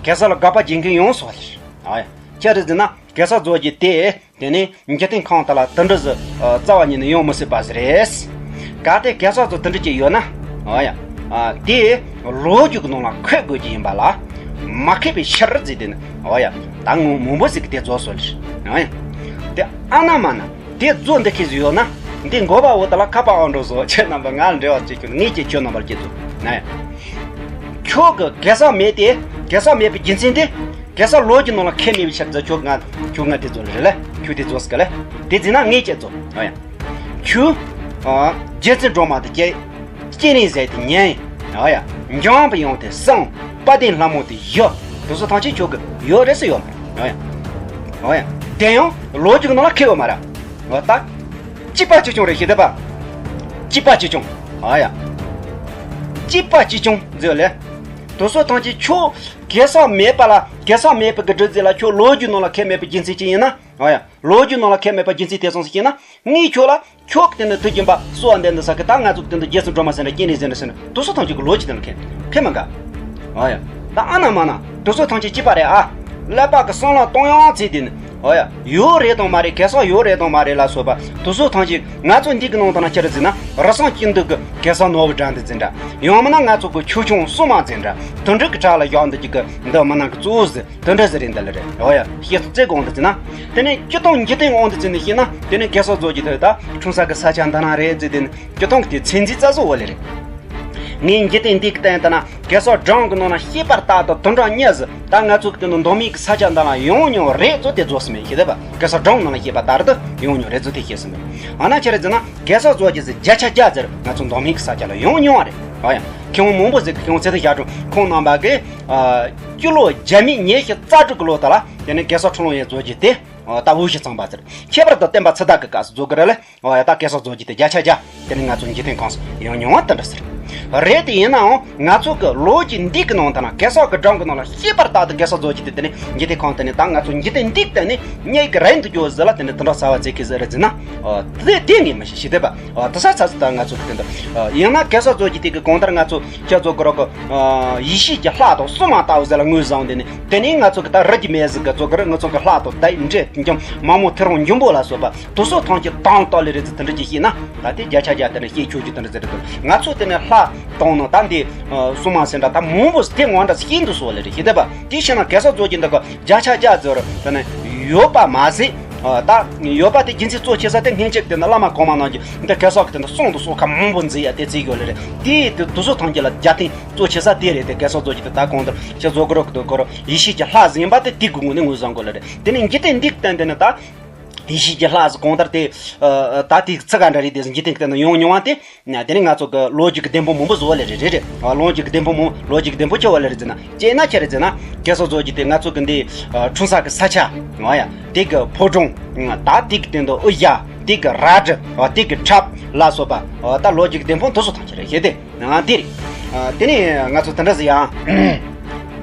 གེ་སར་ལ་དགག་པ་བྱེད་མཁན་ཡོངས་སུ་བ་རེད། ཨ་ཡ། ཅི་རེད་ཟེར་ན་གེ་སར་རྫོགས་ཀྱི་དེ་དེ་ནི་འཇིག་རྟེན་ཁམས་དག་ལ་དེ་འདྲ་ཟིག་རྩ་བ་ཉིད་ནས་ཡོང་མི་སྲིད་པ་ཟིག་རེད། གལ་ཏེ་གེ་སར་ཚོ་དེ་འདྲ་ཅིག་ཡོད་ན། ཨ་ཡ། དེ་ལོ་རྒྱུས་ཀྱི་ནང་ལ་འཁོད་དགོས་ཀྱི་ཡིན་པ་ལ་མ་འཁོད་པའི་ཕྱིར་ཟེར་དེ་ནི། ཨ་ཡ། ད་ངོ་མང་པོ་ཟིག་གིས་དེ་རྫོགས་སོང་ལེ། ཨ་ཡ། དེ་ཨ་ན་མ་ན། དེ་རྫོགས་འདི་ཁེ་ཟིག་ཡོད་ན། འདི་འགོ་པ་འོ་ད་ལ་ཁ་པ་ཨོ་འགྲོ་བཟོ་ཁྱེད་རྣམ་པ་ང་ལ་འབྲེལ་བ་བྱེད་ཁྱོད་ངས་ཀྱིས་ཁྱོད་རྣམ་པར་སྐྱེ་ཚོ་ན་ཡ། ཁྱོད་ཀྱི་གེ་སར་མེད་དེ། གེ་སར་མེད་པའི་རྒྱུ་མཚན་དེ། གེ་སར་ལོ་རྒྱུས་ནང་ལ་ཁེ་མེད་པའི་ཕྱིར་ཛ་ཁྱོད་ང་ཁྱོད་ང་དེ་ཚོ་ལ་རེད་ལ་ཁྱོད་དེ་ཚོ་སྐལ་ལ་དེ་ཟིན་ན་ངས་ཀྱིས་ཚོ་ཨ་ཡ། ཁྱོད་རྗེ་བཙུན་སྒྲོལ་མ་དེ་སྐྱེ། སྐྱེ་རིང་ཟས་དེ་ཉན། ཨ་ཡ། འཇམ་པའི་ཡང་དེ་སང་། དཔལ་ལྡན་ལྷ་མོ་དེ་བཞི། དེ་ཚོ་ཐམས་ཅད་ཁྱོད་ཀྱི་ཡོད་རེད་ཟེར་ཡོད་མ་རེད། ཨ་ཡ། ཨ་ཡ། དེ་ཡང་ལོ་རྒྱུས་ནང་ལ་ཁེལ་བ་མ་རེད། འོ་ད། གཅིག་པ་གཅིག་རྐྱང་རེད་ཤེས་དེ་པ། གཅིག་པ་གཅིག་རྐྱང་། ཨ་ཡ། གཅིག་པ་གཅིག་རྐྱང་ཟེར་ལེ། དེ་ཚོ་ཐམས་ཅད་ཁྱོད་གེ་སར་མེད་པ་ལ་གེ་སར་མེད་པའི་གི་སྒྲུབ་རྫས་ལ་ཁྱོད་ལོ་རྒྱུས་ནང་ལ་ཁེལ་མེད་པའི་རྒྱུ་མཚན་ཅི་ཡིན་ན། ཨ་ཡ། ལོ་རྒྱུས་ནང་ལ་ཁེལ་མེད་པའི་རྒྱུ་མཚན་དེ་སོང་ཟིག་ཤེས་ན། ངས་ཁྱོད་ལ་ཁྱོད་ཀྱི་དེ་ནི་དུས་རྒྱུན་པ་གསོལ་བ་འདེབས་འདི་ས་གི་ད་ང་ཚོ་གི་དེ་འདི་རྗེ་བཙུན་སྒྲོལ་མ་ཟེར་འདྲ་སྐྱེ་གནས་ཟེར་འདྲ་ཟེར་ན་དེ་ཚོ་ཐམས་ཅད་ཀྱི་ལོ་རྒྱུས་དེ་ལ་ཁེལ་ཁེལ་མི་འགའ། ཨོ་ཡ། ད་ཨ་ན་མ་ན་དེ་ཚོ་ཐམས་ཅད་གཅིག་པ་རེད་ཨ། ཀླད་པ་གི་བསམ་བློ་གཏོང་ཡང་ཚེ་དེ་ནི། ཨོ་ཡ། ཡོད་རེད་དང་མ་རེད་གེ་སར་ཡོད་རེད་དང་མ་རེད་ལ་སོགས་པ་དེ་ཚོ་ཐམས་ཅད་ང་ཚོ་འདི་གི་ནང་དུ་ན་ཅི་རེད་ཟེར་ན་རི་སངས་སྐྱིད་འདུག་གི་གེ་སར་ནོར་བུ་དགྲ་འདུལ་ཟེར་འདྲ། ཡང་མིན་ན་ང་ཚོ་གི་ཆོས་སྐྱོང་སྲུང་མ་ཟེར་འདྲ། དེ་འདྲ་གི་གྲས་ལ་བཞག་འདི་གཅིག་གི་འདི་མི་ནང་གི་གཙོ་བོ་ཟེར། དེ་འདྲ་ཟེར་རེད་འདི་ལ་རེད། འོ་ཡ། ཤེས་སུ་བརྩི་དགོངས་འདི་ཟེར་ན། དེ་ནས་སྤྱིར་བཏང་འཇིག་རྟེན་དབང་དུ་བྱས་ནས་བཤད་ན་དེ་ནས་གེ་སར་རྫོགས་ཀྱི་དོན་དག་འཁྲུངས་ས་གི་ས་ཆ་འདི་ན་རེད་ཟེར། དེ་ནས་སྤྱིར་བཏང་གི་དེ་མཚན་འཛིན་རྩ་བཟོ་བ་ལས་རེད། ངས་འཇིག་རྟེན་འདི་གི་སྟེང་དུ་ན་གེ་སར་སྒྲུང་གི་ནང་ན་ཤེས་པར་ལྟ་དང་དོན་དག་གཉིས་ཟེར། ད་ང་ཚོ་གི་དེ་ནས་མདོ་སྨད་ཀྱི་ས་ཆ་འདི་ལ་ཡོང་མྱོང་རེད་ཚོ་དེ་རྫོགས་སུ་མེད་ཤེས་དེ་པ། གེ་སར་སྒྲུང་ནང་ལ་ཤེས་པ་ལྟར་དུ་ཡོང་མྱོང་རེད་ཚོ་དེ་ཤེས་སུ་མེད། ཨ་ན་ཆ་རེད་ཟེར་ན་གེ་སར་རྫོགས་ཀྱི་ཟེར་བརྒྱ་ཆ་བརྒྱ་ཟེར་ང་ཚོ་མདོ་སྨད་ཀྱི་ས་ཆ་ལ་ཡོང་མྱོང་བ་རེད། ཨ་ཡ། མཁས་དབང་མང་པོ་ཟིག་གི་མཁས་དབང་ཚེ་བརྟན་ཞབས་དྲུང་ཁོང་རྣམ་པ་གིས། ཨ། སྤྱི་ལོ་བརྒྱ་མེད་ཉི་ཤུ་རྩ་དྲུག་གི་ལོ་དེ་ལ་དེ་ནས་གེ་སར་འཁྲུངས་ལོ་ཡི་རྫོགས་ཀྱི་དེ། ཨ། ད་དབུ་བཞུགས་ཚངས་པ་ཟེར། ཁྱད་པར་དུ་བསྟན་པ་ཚེ་བདག་གི་སྐབས་སུ་རྫོགས་གི་རེད་ལེ། ཨ་ཡ། ད་གེ་སར་རྫོགས་ཀྱི་དེ་བརྒྱ་ཆ་བརྒྱ་དེ་ནས་ང་ཚོ་འཇིག་རྟེན་ཁམས་སུ་ཡོང་མྱོང་བ་དེ་འདྲ་ཟེར། རེད་དེ་ཡིན་ནའང་ང་ཚོ་གི་ལོ་རྒྱུས་འདི་གི་ནང་དུ་ན་གེ་སར་གི་སྒྲུང་གི་ནང་ལ་ཤེས་པར་ལྟ་དུ་གེ་སར་རྫོགས་ཀྱི་དེ་དེ་ནས་འཇིག་རྟེན་ཁམས་དེ་ནས་ད་ང་ཚོ་འཇིག་རྟེན་འདི་གི་སྟེང་ནས་རྙེད་གི་རན་དུ་འགྱོ་ཟེར་ལ་དེ་ནས་དེ་འདྲ་ས་བ་ཚེ་གི་ཟེར་རེད་ཟེར་ན། ཨ། དེ་དེ་ངས་མི་ཤེས་ཤེས་དེ་པ། ཨ། དེ་ས་ཚ་ཚ་ད་ང་ཚོ་གི་དེ་འདྲ། ཨ། ཡང་ན་གེ་སར་རྫོགས་ཀྱི་དེ་གི་གང་ལྟར་ང་ཚོ་ཁྱེད་ཚོ་གི་རོགས་གི། ཨ། ཡེ་ཤེས་ཀྱི་ལྷ་དང་སྲུང་མ་ལྟ་བུ་ཟེར་ལ་ངོས་བཟུང་དེ་ནས་དེ་ནས་ང་ཚོ་གི་ད་རི་གི་མེ་ཟིག་གི་ཚོ་གི་རི་ང་ཚོ་གི་ལྷ་དང་དེ་འདྲས་འཇམ་མ་མོ་ཐེ་རང་འཇམ་པོ་ལ་སོགས་པ་དེ་ཚོ་ཐམས་ཅད་དང་ལྟ་ལེ་རེད་ཚེ་དེ་འདྲ་ཅིག་ཤེས་ན་ད་དེ་བརྒྱ་ཆ་བརྒྱ་དེ་ནས་ཤེས་ཆོག་རྒྱུ་དེ་འདྲ་ཟེར་རེད་དོ། ང་ཚོ་དེ་ནས་ལྷ་དང་ནི་ད་འདི། ཨ། སྲུང་མ་ཟེར་འདྲ་ད་མང་པོ་དེ་ངོ་འདྲ་ཤེས་འདུག་སོགས་ལེ་རེད་ཤེས་དེ་པ། དེ་ཤེས་ན་གེ་སར་རྫོགས་ཀྱི་འདི་གི་བརྒྱ་ཆ་བརྒྱ་ཟེར་བ་དེ་ནས་ཡོད་པ་མ་ཟད། ཨ། ད་ཡོད་པ་དེ་རྒྱུ་མཚན་གཙོ་ཆེ་ས་དེ་སྔན་ཆད་དེ་ནི་བླ་མ་གོང་མ་རྣམས་ཀྱིས་འདི་གེ་སར་གི་དེ་འདི་གསུང་དུ་གསུང་ཁ་མང་པོ་མཛད་ཡ་དེ་བརྩི་ཡོད་ལེ་རེད། དེ་དེ་དེ་ཚོ་ཐམས་ཅད་ལ་རྒྱ་སྟེང་གཙོ་ཆེ་ས་དེ་རེད། དེ་གེ་སར་རྫོགས་ཀྱི་དེ་ད་གང་ལྟར་ཁྱེད་ཚོ་གི་རོགས་གི་དེ་གོ་རོགས་ཡེ་ཤེས་ཀྱི་ལྷ་ཟིན་པ་དེ་དེ་གི་ངོས་ནས་ངོས་བཟུང་དགོས་ལེ་རེད། དེ་ནས་འཇིག་རྟེན་འདི་གི་སྟེང་དེ་ནི་ད་ཡེ་ཤེས་ཀྱི་ལྷ་ཟིན་གང་ལྟར་དེ། ཨ། ད་དེ་ཚིག་ག་འདྲ་རེད་དེ་འཇིག་རྟེན་གི་སྟེང་ན་ཡོང་མྱོང་བ་དེ། དེ་ནས་ང་ཚོ་གི་ལོ་རྒྱུས་ཀྱི་བདེན་པོ་མང་པོ་བཟོ་བ་ལེ་རེད་རེད་རེད། ཨ། ལོ་རྒྱུས་ཀྱི་བདེན་པོ་མང་ལོ་རྒྱུས་ཀྱི་བདེན་པོ་ཆེ་བ་ལེ་རེད་ཟེར་ན། ཅེ་ན་ཆེ་རེད་ཟེར་ན་གེ་སར་རྫོགས་ཀྱི་དེ་ང་ཚོ་གི་འདི། ཨ། འཁྲུངས་ས་གི་ས་ཆ། ཨ་ཡ། དེ་གི་ཕོ་བྲང་། ད་དེ་གི་སྟེང་དུ་དབུ་ཞྭ། དེ་གི་རལ་གྲི། ཨ། དེ་གི་ཁྲབ་ལ་སོགས་པ། ཨ། ད་ལོ་རྒྱུས་ཀྱི་བདེན་པོ་དེ་ཚོ་ཐམས་ཅད་རེད་ཤེས་དེ། ཨ། དེ་རེད། ཨ། དེ་ནས་ང་ཚོ་དེ་འདྲ་ཟེར་ཡང་།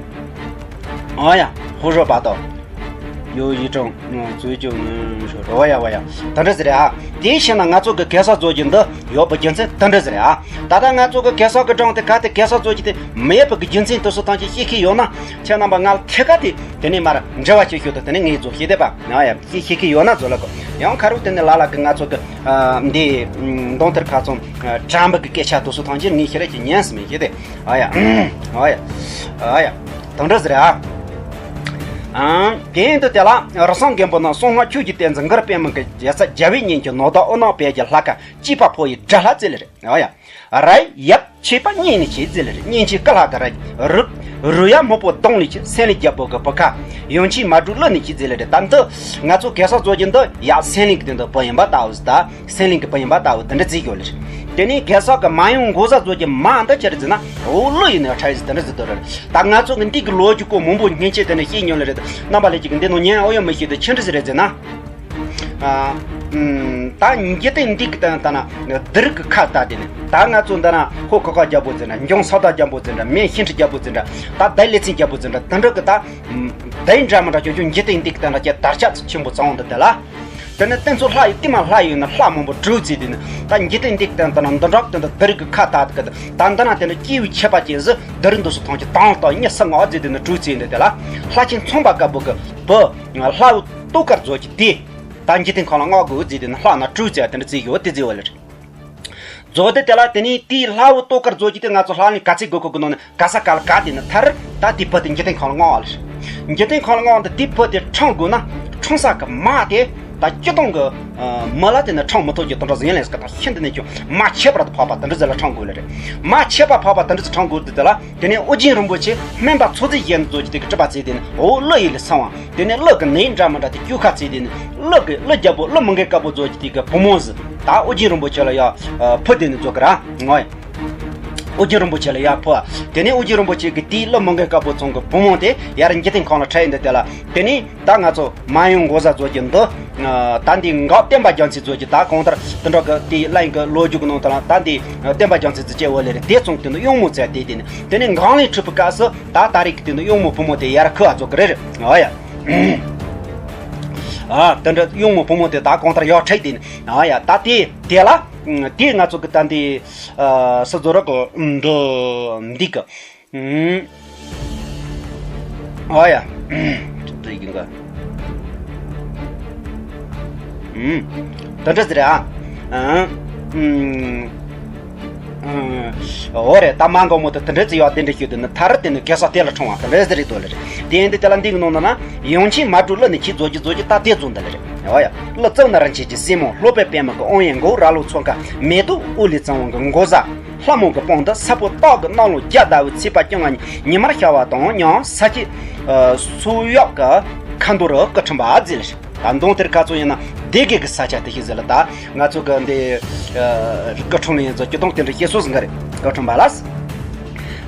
ཨ་ཡ། ཧུ་རུ་བ་དོ། ཡོ་ཡི་ཀྲང་། ཙུའི་ཅུ་ནུ་ཧྲོ་ཧྲོ། ཨ་ཡ་ཨ་ཡ། དེ་འདྲ་ཟེར་རེད་ཨ། དེ་ཤེས་ན་ང་ཚོ་གི་གེ་སར་རྫོགས་ཀྱི་འདི་ཡོད་པའི་རྒྱུ་མཚན་དེ་འདྲ་ཟེར་རེད་ཨ། ད་ལྟ་ང་ཚོ་གི་གེ་སར་གི་སྒྲུང་དེ་ག་དེ་གེ་སར་རྫོགས་ཀྱི་དེ་མེད་པའི་གི་རྒྱུ་མཚན་དེ་ཚོ་ཐམས་ཅད་ཤེས་ཀྱི་ཡོད་ན་ཁྱེད་རྣམ་པ་ང་ལ་ཐད་ཀ་དེ་དེ་ནས་མར་འབྲེལ་བ་བྱེད་ཤོག་དང་དེ་ནས་ངས་རྫོགས་ཤེས་བསྡད་པ། ཨ་ཡ། ཤེས་ཤེས་ཀྱི་ཡོད་ན་རྫོགས་ལ་གོ། ཡང་ཁ་རུ་དེ་ནས་ལ་ལ་གི་ང་ཚོ་གི། ཨ། འདི། མདོང་ཐེར་ཁ་ཚོམ། ཨ། དྲན་པ་གི་སྐད་ཆ་དེ་ཚོ་ཐམས་ཅད་ངས་ཤེས་རེ་ཀྱི་ཉན་སི་མེད་ཤེས་ཏེ། ཨ་ཡ། ཨ་ཡ། ཨ་ཡ། དང་འདྲ་ཟེར་རེད་ཨ། ཨང་། དེ་ཡིན་དུས་དེ་ལ་རི་སེང་མགོན་པོ་ན་གསང་སྔགས་ཆོས་ཀྱི་བསྟན་འཛིན་གུ་རུ་པདྨ་གི་རྒྱལ་ཚབ་རྒྱལ་བའི་གཉེན་གྱི་ནོར་བདག་ཨོ་ནང་བལ་གྱི་ལྷ་ཁ་གཅིག་པ་ཕོ་ཡི་དགྲ་ལྷ་བརྩི་ལེ་རེད། ཨ་ཡ། ར་ཡབ་ཆེ་པ་གཉེན་ནི་ཆེ་བརྩི་ལེ་རེད། གཉེན་ཆེ་ཀ་ལྷ་ག་ར་རུ་རུ་ཡ་མོ་པོ་གདོང་ལི་ཆེ་སེང་ལི་རྒྱལ་པོ་གི་བུ་ཁ་ཡོན་ཆེ་མ་གྲུ་ལུ་ནི་ཆེ་བརྩི་ལེ་རེད། ད་འདི་ང་ཚོ་གེ་སར་རྫོགས་ཀྱི་འདི་ཡ་སེང་ལི་གི་དེ་འདི་བུ་ཡིན་པ་ལྟ་བུ་ཟེར་ད། སེང་ལི་གི་བུ་ཡིན་པ་ལྟ་བུ་དེ་འདྲ་བརྩི་ཡོད་ལེ་རེད། དེ་ནས་གེ་སར་གི་མ་ཡུམ་འགོག་བཟའ་རྫོགས་ཀྱི་མ་འདི་ཆི་རེད་ཟེར་ན་འོ་ཀླུ་ཡིན་ནི་ཁྲ་ཡི་ཟེར་དེ་འདྲ་ཟེར་དོ་རེད། ད་ང་ཚོ་གི་འདི་གི་ལོ་རྒྱུས་སྐོར་མང་པོ་སྔན་ཆད་དེ་ནས་བཤད་མྱོང་ལེ་རེད། རྣམ་པ་ལྷན་རྒྱས་ཀྱི་འདི་ནང་ཉན་ཨོ་ཡོད་མི་ཤེས་དེ་ཆི་འདྲ་ཟེར་རེད་ཟེར་ན། ཨ། ཨུམ། ད་འཇིག་རྟེན་འདི་གི་སྟེང་ད་ན་བདུད་རིགས་ཀྱི་ཁ་བཏགས་དེ་ནས་ད་ང་ཚོ་འདི་ན་ཧོ་ཁ་ཁ་རྒྱལ་པོ་ཟེར་འདྲ། འཇང་ས་བདག་རྒྱལ་པོ་ཟེར་འདྲ། སྨན་ཤིང་ཁྲི་རྒྱལ་པོ་ཟེར་འདྲ། ད་བདུད་ལེ་ཚན་རྒྱལ་པོ་ཟེར་འདྲ། དེ་འདྲ་གི་ད་བདུད་འདྲ་མི་འདྲ་ཅོ་ཅོ་འཇིག་རྟེན་འདི་གི་སྟེང་ལ་ཀྱི་དར་ཁྱབ་ཆེན་པོ་ཚང་འདི་དེ་ལ། དེ་ནས་དེ་ཚོ་ལྷ་ཡི་རྟིང་མ་ལྷ་ཡི་ན་ལྷ་མང་པོ་གྲོས་བྱས་དེ་ནས་ད་འཇིག་རྟེན་འདི་གི་སྟེང་ད་ན་འདི་འདྲ་དེ་འདྲ་བདུད་རིགས་ཀྱི་ཁ་བཏགས་གི་ད་འདི་ན་དེ་འདྲ་སྐྱེས་བུ་ཁྱད་པར་ཅན་ཟེར་བདུད་རིགས་འདི་ཚོ་ཐམས་ཅད་དང་དང་གཉིས་སུ་མངགས་བྱས་དེ་ནས་གྲོས་བྱས་འདི་དེ་ལ་ལྷ་ཆེན་ཚངས་པ་དཀར་པོ་གི་བུ་ལྷ་བུ་ཏོག་དཀར་རྫོགས་ཀྱི་དེ། ད་འཇིག་རྟེན་ཁམས་ལ་མངགས་དགོས་ཟེར་དེ་ནི་ལྷ་ན་སྤྲུལ་ཟེར་དེ་འདྲ་བརྩི་ཡོད་དེ་བརྩི་བ་ལེ་རེད། རྫོགས་དེ་དེ་ལ་དེ་ནི་དེའི་ལྷ་བུ་ཏོག་དཀར་རྫོགས་ཀྱི་དེ་ང་ཚོ་ལྷ་ནི་ག་ཚད་དགོས་མཁོ་གི་ནང་ནས་ག་ས་ག་ལ་ག་དེ་ནི་ཐར་ད་དེ་བུ་དེ་འཇིག་རྟེན་ཁམས་ལ་མངགས་བ་ལེ་རེད། འཇིག་རྟེན་ཁམས་ལ་མངགས་འདི་དེ་བུ་དེ་འཁྲུངས་དགོས་ན་འཁྲུངས་ས་གི་མ་དེ་ད་སྤྱིར་བཏང་གི་མི་ལ་དེ་ནི་འཁྲུངས་མི་ཐུབ་ཀྱི་དེ་འདྲ་ཟིན་ལས་ཀ་དང་ཤིན་ཏུ་ནས་ཀྱང་མ་ཁྱད་པར་དུ་འཕགས་པ་དེ་འདྲ་ཟིན་ལ་འཁྲུངས་དགོས་ལེ་རེད། མ་ཁྱད་པར་འཕགས་པ་དེ་འདྲ་ཟིན་འཁྲུངས་དགོས་དེ་དེ་ལ། དེ་ནས་ཨོ་རྒྱན་རིན་པོ་ཆེ་སྨན་པ་ཚོགས་རྫས་གཞན་རྫོགས་ཀྱི་དེ་གི་གྲུབ་པ་བརྩིས་དེ་ནས་འོ་ཀླུ་ཡི་ལས་གསང་བ། དེ་ནས་ཀླུ་གི་ནད་འདྲ་མི་འདྲ་དེ་བཅོས་ཁ་བརྩིས་དེ་ནས་ཀླུ་གི་ཀླུ་རྒྱལ་པོ་ཀླུ་མི་འགའི་དཀར་པོ་རྫོགས་ཀྱི་དེ་གི་བུ་མོ་ཟིག་ད་ཨོ་རྒྱན་རིན་པོ་ཆེ་ལ་ཡ་ཕུལ་དེ་ནས་རྫོགས་ཀྱི་ར་ངོ་ཡ། ཨོ་རྒྱན་རིན་པོ་ཆེ་ལ་ཡར་ཕུལ་བ། དེ་ནས་ཨོ་རྒྱན་རིན་པོ་ཆེ་གི་དེའི་ཀླུ་མོ་མགོན་དཀར་པོ་ཚང་གི་བུ་མོ་དེ་ཡར་འཇིག་རྟེན་ཁམས་ལ་ཁྲིད་ཡིན་འདི་དེ་ལ། དེ་ནས་ད་ང་ཚོ་མ་ཡུམ་འགོག་བཟའ་བཟོ་གི་འདི། ད་འདི་འགག་བསྟན་པ་རྒྱལ་མཚན་བཟོ་གི་ད་གང་ལྟར་དེ་འདྲ་གི་དེའི་ལན་གི་ལོ་རྒྱུས་གི་ནང་དུ་ལ་ད་འདི་བསྟན་པ་རྒྱལ་མཚན་བཟོ་བྱས་འོ་ལེ་རེད། དེ་ཚང་དེ་ནི་གཡུང་མོ་བཙལ་དེ་དེ་ནི་དེ་ནས་འགག་ལན་འཁྲིད་པའི་སྐབས་སུ་ད་ད་རེས་ཀྱི་དེ་ནི་གཡུང་མོ་བུ་མོ་དེ་ཡར་ཁུ་བ་བཟོ་གི་རེད་རེད། ཨ་ཡ། ཨ་དེ་འདྲ་གཡུང་མོ་བུ་མོ་དེ་ད་གང་ལྟར་ཡར་ཁྲིད་དེ་ནི། ཨ་ཡ། ད་དེ་དེ་ལ་དེ་ང་ཚོ་གི་ད་འདི། ཨ་སི་ཛོ་ར་གོ་འདི་འདི་གི། ཨ་ཡ། འདི་ཡིན་ག། ད་འདྲ་ཟེར་ཨ། ཨ། འོ་རེད། ད་མ་འགོ་མོ་དེ་དེ་འདྲ་ཟེར་ཡོད། དེ་འདྲ་ཞུ་དེ་ནི་ཐ་ར་དེ་ནི་གེ་སར་དེ་ལ་འཁྲུངས་བ་དེ་འདྲ་ཟེར་རེད་དོ་ལེ་རེད། དེ་ཡིན་དུས་དེ་ལ་འདི་གི་ནང་ན་ན་ཡང་ཆེན་མ་གྲུ་ཀླུ་ནི་ཁྱི་རྫོགས་ཀྱི་རྫོགས་ཀྱི་ད་དེ་རྫོགས་འདི་ལེ་རེད། ཨ་ཡ། ཀླུ་གཙུག་ན་རིན་ཆེན་གྱི་སྲས་མོ། ལྷོ་པའི་པདྨ་གི་དབང་ཡང་འགོག་ར་ལོ་མཚོ་ཁ་མེ་ཏོག་ཨུ་ལི་གཙང་བོ་གི་འགོག་བཟའ། ལྷ་མོ་གི་དཔུང་དུ་ས་ཕོ་སྟག་གི་གནམ་ལོ་བརྒྱ་ཟླ་བའི་ཚེས་པ་བཅོ་ལྔ་ཉིན་ཉི་མར་ཤར་བ་དང་མཉམ་ས་སྐྱེས་སུ་གཡོག་གི་ཁ་མདོ་རུ་སྐུ་འཁྲུངས་པ་མཛད་ལ། ད་མདང་དེར་ཁ་ཚོ་ཡིན་ན་སྡེ་དགེ་གི་ས་ཆ་དེ་ཞིག་ཟེར་ལ། ད་ང་ཚོ་གི་འདི་སྐུ་འཁྲུངས་ལ་ཡིན་ཚོ་སྐྱོ་སྟོང་དེ་འདྲ་བཤད་སྲོལ་ཟིན་གི་རེད། སྐུ་འཁྲུངས་པ་ལ།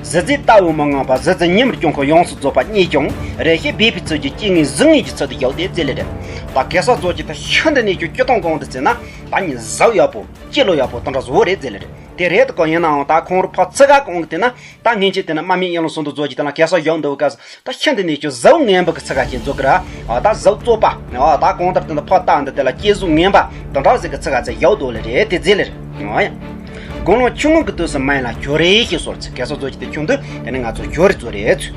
གཟི་རྫས་ལྟ་བུ་མི་མངའ་བ། གཟི་རྫས་ཉིན་མོར་སྐྱོང་ཁུངས་ཡོངས་སུ་རྫོགས་པ་རྙེད་ཀྱང་རེ་ཞིག་སྦས་པའི་ཚུལ་གྱིས་སྐྱེ་ངན་གཟུགས་ངན་གྱི་ཚུལ་དུ་ཡོད་དེ་མཛད་ལེ་རེད། ད་གེ་སར་རྫོགས་ཀྱི་ད་ཤིན་ཏུ་ནས་ཀྱང་སྐྱོ་སྟོང་གང་དུ་བརྩིས་ན་ད་ཉིན་གཟུགས་ཡག་པོ། སྤྱི་ལོ་ཡག་པོ་དེ་འདྲ་བཟོ་བོ་རེད་ཟེར་ལེ་རེད། དེ་རེད་དོ། ཡིན་ནའང་ད་ཁོང་རུ་ཕར་ཚུར་ག་གང་གི་དེ་ན་ད་སྔན་ཆད་དེ་ན་དམག་མི་ཡན་ལག་སོ་བདུ་རྫོགས་ཀྱི་དེ་ན་གེ་སར་བཞུགས་འདུག་ག་ས་ད་ཤིན་ཏུ་ནས་ཀྱང་གཟུགས་ངན་པ་གི་ཚུལ་ཁ་ཅན་བཟོ་གི་ར། ཨ་ད་གཟུགས་བཙོག་པ། ཨ་ད་གང་ལྟར་དེ་ན་ཕར་ལྟ་འདི་དེ་ལ་སྐྱེ་གཟུགས་ངན་པ་དེ་འདྲ་ཟིག་གི་ཚུལ་ཁ་ཚད་ཡག་འདུག་ལེ་རེད་དེ་ཟེར་ལེ་རེད། ཨ་ཡ། དགུང་ལོ་ཆུང་ངུ་གི་དུས་སུ་མ་ཡིན་ལ་ཁྱོ་རེ་ཞེས་གསོལ་ཚེ་གེ་སར་རྫོགས་ཀྱི་དེ་ཁྱོད་འདི་དེ་ནི་ང་ཚོ་ཁྱོ་རེ་ཚོ་རེད་ཚོ།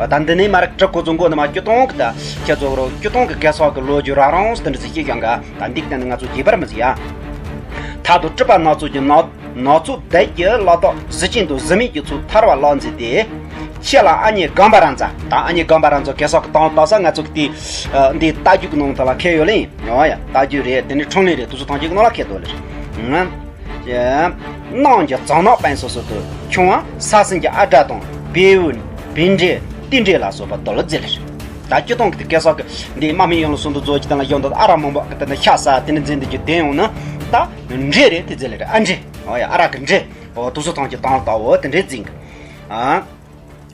ཨ་ད་འདི་ནས་མ་ར་གྲི་ཁོ་ཚོ་མགོ་ནས་མ་སྐྱོ་སྟོང་གི་ད་ཁྱེད་ཚོ་རོ་སྐྱོ་སྟོང་གི་གེ་སར་གི་ལོ་རྒྱུས་རང་རང་སུ་དེ་འདྲ་ཚོ་ཤེས་ཀྱང་ག་ད་འདི་གཏན་ནས་ང་ཚོ་རྒྱས་པར་མི་ཟིག་ཡ། མཐའ་དང་སྤྲུལ་པ་སྣ་ཚོགས་ཀྱི་ནགས་ནགས་ཚལ་བདལ་གྱི་ལ་དྭགས་གཟི་བྱིན་དང་གཟི་མིག་གི་ཚུལ་ཐར་བ་ལ་མཛད་དེ། ཁྱེད་ལ་ཨ་མྱེས་སྒམ་པ་ར་མཛའ། ད་ཨ་མྱེས་སྒམ་པ་ར་མཛའ་གེ་སར་གི་དང་ལྟ་ས་ང་ཚོ་གི་དེ་འདི་རྟ་རྒྱུག་གི་ནང་དུ་ལ་ཁེལ་ཡོད་ལེ་ཡིན། ཨོ་ཡ། རྟ་རྒྱུག་རེད། དེ་ནས་འཕྲིན་ལས་རེད། དུ་སུ་ཐང་གཅིག་གི་ནང་ལ་ཁེལ་དོ་ལེ་རེད། གནམ་གྱི་གཙང་ནག་སྤེན་སོ་སོ་དུ་ཁྱུང་བ་ས་སྲིན་གྱི་ཨ་སྒྲ་དང་བེའུ་བེ་འདྲེ་ཏི་འདྲེ་ལ་སོགས་པ་དོ་ལ་མཛད་ལེ་རེད། ད་སྤྱི་བཏང་གི་དེ་གེ་སར་གི་འདི་དམག་མི་ཡོངས་ལ་སོ་འདུ་རྫོགས་ཀྱི་དང་ལ་ཡོང་འདུག་ཨ་རག་མང་པོ་གི་དེ་འདི་ཤ་ཟ་དེ་ནི་འཛིན་འདི་ཀྱི་དེ་ཡོང་ན་ད་འདྲེ་རེད་དེ་མཛད་ལེ་རེད། ཨ་འདྲེ། ཨོ་ཡ། ཨ་རག་གི་འདྲེ། ཨོ་དུ་སུ་ཐང་གཅིག་དང་ལ་ལྟ་འོ་དེ་འདྲེ་འཛིན་གི། ཨ།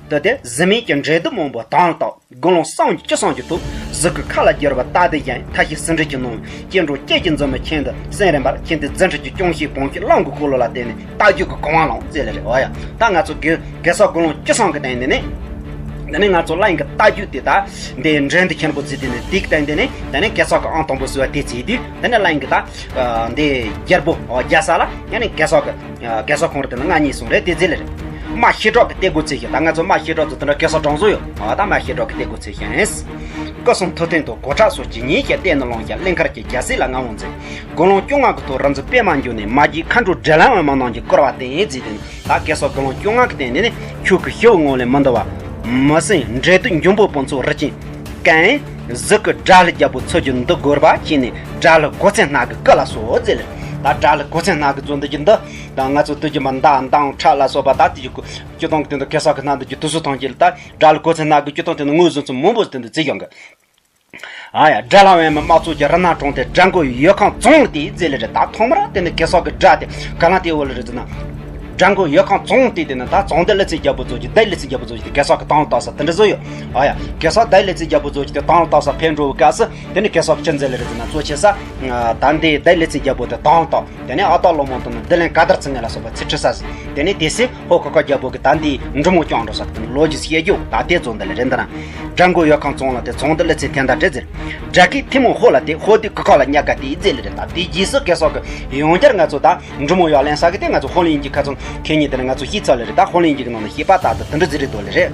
ད་དེ་གཟི་མིག་གི་འདྲེ་གདུག་མང་པོ་དང་ལ་ལྟ། དགུང་ལོ་སངས་རྒྱས་བཅུ་གསུམ་གྱི་ཐོག་གཟུགས་ཀྱི་ཁ་ལ་སྦྱར་བ་རྟ་དེ་བཞིན་མཐའ་བཞི་ཟིན་བྲིས་ཀྱི་ནང་སྐྱེ་འགྲོ་སྐྱེ་གི་འཛིན་མི་ཁྱེད་འདི་སེམས་རིམ་པར་ཁྱེད་འདི་འཛིན་བྲིས་ཀྱི་སྐྱོང་ཤེས་བོང་ཤེས་གླང་གི་འཁོར་ལོ་ལ་བརྟེན་ནས་རྟ་རྒྱུག་གི་གོང་བ་ལངས་མཛད་ལེ་རེད། ཨོ་ཡ། ད་ང་ཚོ་གེ་གེ་སར་དགུང་ལོ་བཅུ་གསུམ་གི་སྟེང་ནས་ནི། དེ་ནས་ང་ཚོ་གླིང་གི་རྟ་རྒྱུག་དེ་ད་འདི་འདྲེ་འདི་ཁྱེད་པོ་ཚེ་དེ་ནས་དེ་གི་སྟེང་དེ་ནས་དེ་ནས་གེ་སར་གི་ཨང་དང་པོ་བཟོས་པ་དེ་ཚེ་དུས་དེ་ནས་གླིང་གི་ད་འདི་རྒྱལ་པོ་རྒྱལ་ས་ལ་ཡང་ནས་གེ་སར་གི་གེ་སར་ཁོང་ར་དེ་ནི་ང་གཉིས་སོང་རེད་དེ་ཟེར་ལེ་རེད། དམག་ཤེལ་བྲག་གི་གཏད་སྒོ་འཚོལ་ཞིང་། ད་ང་ཚོ་དམག་ཤེལ་བྲག་ཚོ་དེ་འདྲ་གེ་སར་གྲོང་བཟོ་ཡོད། ཨ་ད་དམག་ཤེལ་བྲག་གི་གཏད་སྒོ་འཚོལ་ཞིང་། སྐུ་གསུང་ཐུགས་རྟེན་དང་གོ་ཁྲབ་སོགས་ཇི་སྙེད་ཞིག་གཏད་ནས་ལོངས་ཤིང་གླིང་དཀར་གྱི་རྒྱལ་སྲིད་ལ་མངའ་དབང་མཛད། དགུང་ལོ་བཅོ་ལྔ་གི་ཐོག་རིག་འཛིན་པད་མ་འབྱུང་གནས་མ་རྒྱུད་མཁའ་འགྲོ་འདྲེ་ལ་བའི་མི་སྣང་གི་སྐུར་བ་བསྟན་མཛད་དེ། ད་གེ་སར་དགུང་ལོ་བཅོ་ལྔ་གི་སྟེང་ནས་ནི་ཁྱོད་ཀྱི་ཞི་བའི་ངང་ལས་མི་འདའ་བར། མི་སེམས་འདྲེ་གདུག་འབྱུང་པོ་དཔུང་ཚོགས་རི་ཅན་གན་གཟིག་གི་དགྲ་ལྷའི་རྒྱལ་པོ་ཚུལ་གྱིས་འདུལ་དགོས་པ་བྱས་ནས་དགྲ་ལྷ་གོ་མཚོན་སྣ་གི་སྐུ་ལ་སོགས་མཛད་ལེ། ད་དགྲ་ལྷ་གོ་མཚོན་སྣ་གི་ཚུལ་འདི་ཀྱི་འདི་ད་ང་ཚོ་དུས་ཀྱི་མ་མདའ་མདའ་ཁྲབ་ལ་སོགས་པ་ད་དེ་ཀྱི་སྤྱི་དང་གི་དེ་འདི་གེ་སར་གི་སྣ་འདི་ཀྱི་དུས་སུ་ཐང་གི་ལ་ད་དགྲ་ལྷ་གོ་མཚོན་སྣ་གི་སྤྱི་དང་དེ་འདི་ངོས་བཟུང་ཚུལ་མང་པོ་དེ་འདི་བརྩི་ཡོང་གི། ཨ་ཡ། དགྲ་ལྷ་བའི་མི་དམག་ཚོགས་ཀྱི་རི་ནག་དྲངས་ཏེ་དགྲ་མགོ་ཡོལ་ཁང་བཙོངས་ཏེ་མཛད་ལེ་རེད། ད་ཐོག་མར་དེ་ནི་གེ་སར་གི་དགྲ་དེ་ག་ལ་དེ་འོ་ལེ་རེད་ཟེར་ན། དགྲ་མགོ་ཡོལ་ཁང་བཙོངས་ཏེ་དེ་ནི་ད་བཙོང་སྡེ་ཀླུ་བཙན་རྒྱལ་པོ་ཚོ་གི་སྡེ་ཀླུ་བཙན་རྒྱལ་པོ་ཚོ་གི་གེ་སར་གི་དང་ལ་བཏགས་ས་དེ་འདྲ་བཟོ་ཡོད། ཨ་ཡ། གེ་སར་སྡེ་ཀླུ་བཙན་རྒྱལ་པོ་ཚོ་གི་དེ་དང་ལ་བཏགས་ས་ཕེབས་འགྲོ་བའི་སྐབས་སུ་དེ་ནི་གེ་སར་གི་ཅི་མཛད་ལེ་རེད་ཟེར་ན། གཙོ་ཆེ་ས་ད་འདི་སྡེ་ཀླུ་བཙན་རྒྱལ་པོ་དེ་དང་ལ་བཏགས། དེ་ནས་ཨ་སྟག་ལོ་མོ་དང་ནི་བདུད་ལན་ག་དར་ཚིག་ངན་ལ་སོགས་པ་ཚིག་ཁྲི་ས་ཟིན། དེ་ནས་དེ་སྲིད་ཧོར་གུར་དཀར་རྒྱལ་པོ་གི་ད་འདི་འབྲི་མོ་བསྐྱངས་འགྲོ་ས་དེ་ནི་ལོ་རྒྱུས་བཤད་རྒྱུ་ད་དེ་ཚོ་འདི་ལ་རེད། འདི་ན་དགྲ་མགོ་ཡོལ་ཁང་བཙོངས་ལ་དེ་བཙོང་སྡེ་ཀླུ་བཙན་ཐན་ད་འདྲེ་ཟེར། དགྲ་བགེགས་ཐུན་མོང་ཧོར་ལ་དེ་ཧོར་སྡེ་གུར་དཀར་ལ་གཉའ་དགའ་དེ་མཛད་ལེ་རེད། ད་དེ་རྗེས་སུ་གེ་སར་གི་ཡང་བསྐྱར་ང་ཚོ་ད་འབྲི་མོ་ཡར་ལེན་ས་གི་དེ་ང་ཚོ་ཧོར་གླིང་གི་ཁ་ཚོན་ཁེ་ཉིན་དེ་ནས་ང་ཚོ་ཤེས་ཚར་ལེ་རེད། ད་ཧོར་གླིང་གི་ནང་ནས་ཤེས་པ་ད་དེ་འདྲ་ཟེར་རེད་དོ་ལེ་རེད།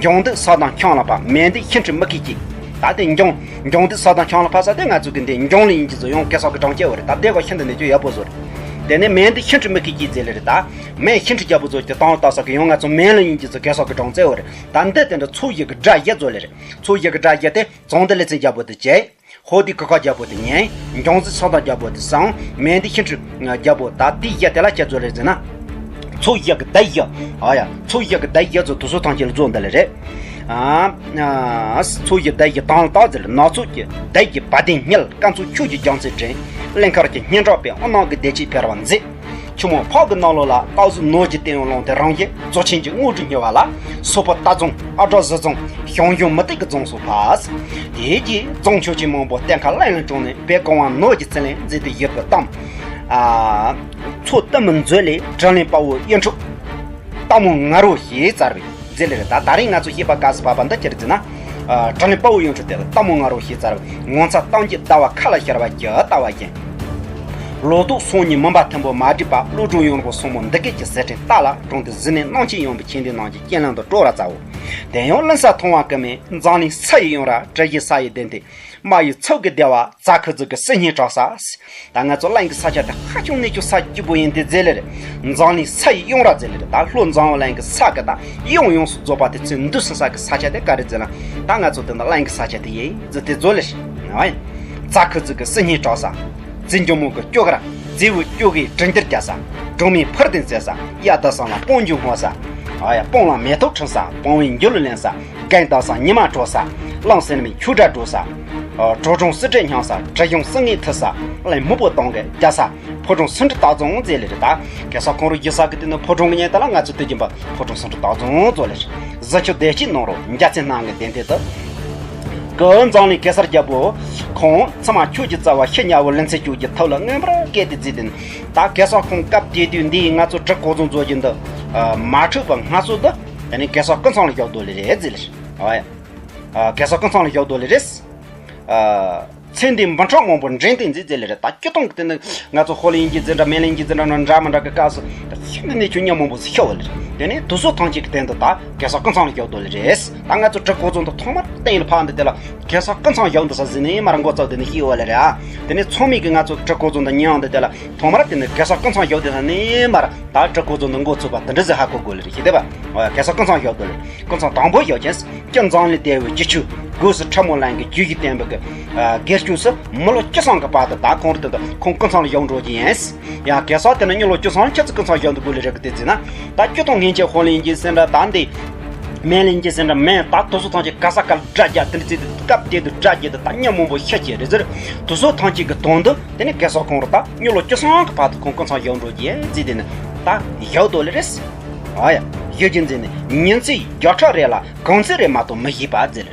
འབྱུང་འདི་ས་དང་ཁྱང་ལ་ཕ། མེ་འདི་ཤིང་ཁྲི་མི་ཁི་ཀྱི། ད་དེ་འབྱུང་འབྱུང་འདི་ས་དང་ཁྱང་ལ་ཕ་ས་དེ་ང་ཚོ་གི་འདི་འབྱུང་ལ་ཡིན་གྱི་ཚོ་ཡང་གེ་སར་གི་གྲངས་སྐྱེ་བ་རེད། ད་དེ་ག་ཤིན་ཏུ་ནས་ཀྱང་ཡག་པོ་བཟོ་རེད། དེ་ནས་མེ་འདི་ཤིང་ཁྲི་མི་ཁི་ཀྱི་ཟེར་ལེ་རེད། ད་མེ་ཤིང་ཁྲི་རྒྱལ་པོ་ཚོ་གི་དང་ལ་བཏགས་ས་གི་ཡང་ང་ཚོ་མེ་ལ་ཡིན་གྱི་ཚོ་གེ་སར་གི་གྲངས་བཙལ་བ་རེད། ད་འདི་དེ་འདྲ་ཚོ་བཞི་གི་དགྲ་བཞི་བཟོ་ལེ་རེད། ཚོ་བཞི་གི་དགྲ་བཞི་དེ་བཙོང་སྡེ་ཀླུ་བཙན་རྒྱལ་པོ་དེ་བྱས། ཧོར་སྡེ་གུར་དཀར་རྒྱལ་པོ་དེ་ཉན། འབྱུང་འདི་ས་དང་རྒྱལ་པོ་དེ་བསང་། མེ་འདི་ཤིང་ཁྲི་རྒྱལ་པོ། ད་དེ་བཞི་དེ་ལ་ཁྱེད་ཚོ་རེད་ཟེར་ན། ཚོ་བཞི་གི་སྡེ་བཞི། ཨ་ཡ། ཚོ་བཞི་གི་སྡེ་བཞི་ཚོ་དུ་སུ་ཐང་ཆེ་ལ་བཟོ་འདི་ལ་རེད། ཨ། ཚོ་བཞི་སྡེ་བཞི་དང་ལ་བཏགས་ཟེར། ནགས་ཚལ་གྱི་སྡེ་བཞི་བ་དན་བསྙིལ། སྐམ་ཚོགས་ཆུ་བཞི་རྒྱ་མཚོའི་བྲན། གླིང་དཀར་གྱི་སྙན་གྲགས་པས་དབུ་ནག་གི་བདེ་སྐྱིད་འཕེལ་བར་མཛད། ཆུ་མོ་ཕག་གི་ནང་ལོགས་ལ་སྟག་གཟིག་ནོར་གྱི་བསྟན་འོག་ལོངས་ཏེ་རང་བཞིན་རྫོགས་ཆེན་གྱི་དངོས་གྲུབ་མྱུར་བ་ལ། སོག་པོ་རྟ་རྫོང་ཨ་བྲག་གཟིག་རྫོང་ཞང་ཞུང་མུ་སྟེགས་ཀྱི་རྫོང་སོགས་ཕབ། དེ་རྗེས་རྫོང་ཆོས་ཆེན་མང་པོ་གཏན་ཁ་གླིང་ལ་བྱུང་ནས་བོད་གངས་དབང་ནོར་གྱི་རྩིས་ལེན་མཛད་དེ་ཡུལ་གྱི་གཏམ། ཨ། མཚོ་གཏུམ་མོའི་མཛོད་ལས་དྲིན་ལན་དཔའ་བོའི་གཡུ་འབྲུག་རྟ་མོ་ང་རོ་ཞེས་བཙལ་བའི་མཛད་ལས་རེད། ད་ད་རིང་ང་ཚོ་བཤད་པ་ག་ཟེར་བ་འདི་ཅི་རེད་ཟེར་ན། ཨ། དྲིན་ལན་དཔའ་བོའི་གཡུ་འབྲུག་དེ་ལ་རྟ་མོ་ང་རོ་ཞེས་བཙལ་བའི་ངོ་མཚར་གཏམ་གྱི་ཟླ་བ་མཁའ་ལ་ཤར་བ་གྱི་ལྟ་བ་ཅན། ལོ་ཏོག་སོང་ཉིན་མུན་པ་མཐོན་པོ་མ་བསྒྲིགས་པ། བློ་གྲོས་ཡངས་པོ་སོར་མོ་འདི་སྐད་ཀྱི་ཟེར་ཕྲེང་རྟ་ལ་དྲངས་ཏེ་གཟིགས་ནས་སྣང་མཆེད་ཡངས་པའི་ཆོས་ལྡན་ནང་གི་རྐྱེན་ལམ་དུ་སྤྲོ་བར་བྱའོ། དེ་ཡང་གླིང་ས་མཐོང་བ་ཀུན་མེད་འཛམ་གླིང་ས་ཡི་གཡུང་རལ། གྲུ་བཞི་ས་ཡི་གདན་སྟེང་དམར་ཡི་ཚལ་གྱི་བདེ་བ། རྫ་ཁུ་རྫི་གི་སིལ་སྙན་གྲགས་ས། ད་ང་ཚོ་གླིང་གི་ས་ཆ་དེ་ཧ་ཅང་གནས་ཆུང་ས་སྐྱིད་པོ་ཡིན་དེ་མཛད་ལེ་རེད། འཛམ་གླིང་ས་ཡི་གཡུང་རལ་མཛད་ལེ་རེད། ད་ལྷོ་འཛམ་བུ་གླིང་གི་ས་གི་ད་གཡུང་ཡོངས་སུ་རྫོགས་པ་དེ་ཚོའི་འདུ་སེམས་ས་གི་ས་ཆ་དེ་ག་རེ་མཛད་ལ། ད་ང་ཚོ་དེ་ནི་གླིང་གི་ས་ཆ་དེ་ཡིན་ཟེར་དེ་མཛད་ལེ་རེད། རྫ་ཁུ་རྫི་གི་སིལ་སྙན་གྲགས་ས། རྫི་འགྱུར་མོ་གི་སྐྱོ་གར། རྫི་བོའི་སྐྱོ་གའི་གྲུ་འདེགས་རྒྱག་ས། སྒྲོལ་མའི་ཕུར་གདན་བསྩལ་ས། གཡའ་ཟླ་གསུམ་ལ་སྤང་ལྗོངས་སྔོ་ས། ཨ་ཡ། སྤང་ལ་མེ་ཏོག་འཁྲུངས་ས། སྤང་བའི་འགྱུར་ལེན་ས། རྒན་ཟླ་གསུམ་ཉི་མ་དྲོ་ས། གླིང་སེང་ལམ་ཆུ་སྒྲ་སྒྲོག་ས། ཨ། གྲོ་གྲོང་སེ་འབྲས་སྙིང་ས། གྲུ་གཞོང་སེང་གེ་འཐུ་ས། གླིང་སྨུག་པོ་སྟོང་གི་རྒྱ་ས། ཕོ་བྲང་སེང་ཁྲི་སྟག་རྫོང་མཛད་ལེ་རེད། ད་གེ་སར་ཁོང་རང་བཞུགས་ས་གི་དེ་ནི་ཕོ་བྲང་གི་མྱིང་དེ་ལ་ང་ཚོ་དེ་རྒྱུན་པ་ཕོ་བྲང་སེང་ཁྲི་སྟག་རྫོང་མཛད་ལེ་རེད། གཟི་བྱུ་བདེ་སྐྱིད་གནང་རོགས་འཇའ་ཚོན་སྣང་གི་གདན་སྟེང་དུ། སྐུ་འཛམ་གླིང་གེ་སར་རྒྱལ་པོ་ཁོང་ཚང་མ་ཆོས་ཀྱི་རྩ་བ་ཤི་ཉལ་བའི་ལི་ཚེ་སྐྱོགས་ཀྱི་ཐོག་ལ་མངོན་པར་བསྐྱེད་དེ་བརྩིས་ཏེ། ད་གེ་སར་ཁོང་སྐབས་དེ་དུས་འདིའི་ང་ཚོ་བྲག་ཀོ་རྫོང་རྫོགས་ཀྱི་འདི་མ་འཁྲུགས་པ་སྔ་སོ་འདི་དེ་ནས་གེ་སར་སྐུ་ཚང་ལ་བཞག་འདུག་ལེ་རེད་ཟེར་ལེ། ཨ་ཡ། གེ་སར་སྐུ་ཚང་ལ་བཞག་འདུག་ལེ་རེད། ཚེ་འདིའི་འབུམ་ཕྲག་མང་པོ་འདྲེན་ཏེ་མཛད་ལེ་རེད། ད་སྤྱིར་བཏང་གི་དེ་ནི་ང་ཚོ་ཧོར་ལ་ཡིན་གྱི་ཟེར་འདྲ་མེ་ལ་ཡིན་གྱི་ཟེར་འདྲ་འདྲ་མི་འདྲ་གི་སྐབས་སུ་ད་ཤིན་ཏུ་གནས་ཆུང་ཉམས་མང་པོ་ཞིག་ཤི་བ་ལེ་རེད། དེ་ནས་དུས་ཚོད་ཐམས་ཅད་ཀྱི་སྟེང་དུ་ད་གེ་སར་སྐུ་ཚང་ལ་བཞག་འདུག་ལེ་རེད། ད་ང་ཚོ་བྲག་ཀོ་རྫོང་དུ་ཐོག་མར་གཏན་ལ་ཕབ་འདི་དེ་ལ་གེ་སར་སྐུ་ཚང་བཞག་འདུག་ས་ཟིན་ནས་མར་འགོ་བཙུགས་དེ་ནས་ཤི་བ་ལེ་རེད། ཨ། དེ་ནས་ཚང་མས་ཀྱི་ང་ཚོ་བྲག་ཀོ་རྫོང་དུ་ཉལ་ཡོང་འདི་དེ་ལ་ཐོག་མར་དེ་ནས་གེ་སར་སྐུ་ཚང་བཞག་འདི་ས་ནས་མར་ད་བྲག་ཀོ་རྫོང་དུ་འགོ་ཚུགས་པ་དེ་འདྲ་ཟིག་ཧ་གོ་དགོས་ལེ་རེད། ཤེས་བདེ་པ། ཨོ་ཡ། གེ་སར་སྐུ་ཚང་བཞག་འདུག་ལེ། སྐུ་ཚང་དང་པོ་བཞག་ཅིང་། སྤྱི་འཛམ་གླིང་བདེ་བའི་སྤྱི་ཆོས་སྒོས་སུ་ཁྲི་མོ་གླིང་གི་རྒྱུད་ཀྱི་བསྟན་པ་གི་སྒེར་གཅོད་སུ་མི་ལོ་བཅུ་གསུམ་གི་བར་དུ་ད་ཁོང་རུ་དེ་དུ་ཁོང་སྐུ་ཚང་ལ་བཞག་འགྲོ་གི་ཡིན། ཡང་གེ་སར་དེ་ནི་མི་ལོ་བཅུ་གསུམ་ཆ་ཚིག་སྐུ་ཚང་བཞག་འདུག་དགོས་ལེ་རེད་གི་དེ་ཟིན་ན། ད་སྤྱིར་བཏང་ངན་ཆེ་ཧོར་ལེན་གྱི་སེ་འདྲ་ད་འདི་མེ་ལེན་གྱི་སེ་འདྲ་མེ་ད་དུ་སོ་ཐང་ཆེ་ག་ས་ག་ལ་དགྲ་རྒྱ་དེ་འདྲ་ཚེ་དུ་སྐབས་དེ་དུ་དགྲ་རྒྱ་དུ་ད་ཉམས་མང་པོ་ཤ་ཆེ་རེད་ཟེར། དུ་སོ་ཐང་ཆེ་གི་དོན་དུ་དེ་ནི་གེ་སར་ཁོང་རུ་ད་མི་ལོ་བཅུ་གསུམ་གི་བར་དུ་ཁོང་སྐུ་ཚང་བཞག་འགྲོ་གི་ཡིན་ཟེར་དེ་ནི་ད་བཞག་འདུག་ལེ་རེད། ཨ་ཡ། ཡོད་ཀྱི་འཛིན་ནས་ཉིན་མཚན་བརྒྱ་ཕྲག་རེ་ལ་གང་ཚེ་རེ་མ་གཏོགས་མི་ཤེས་པ་ཟེར།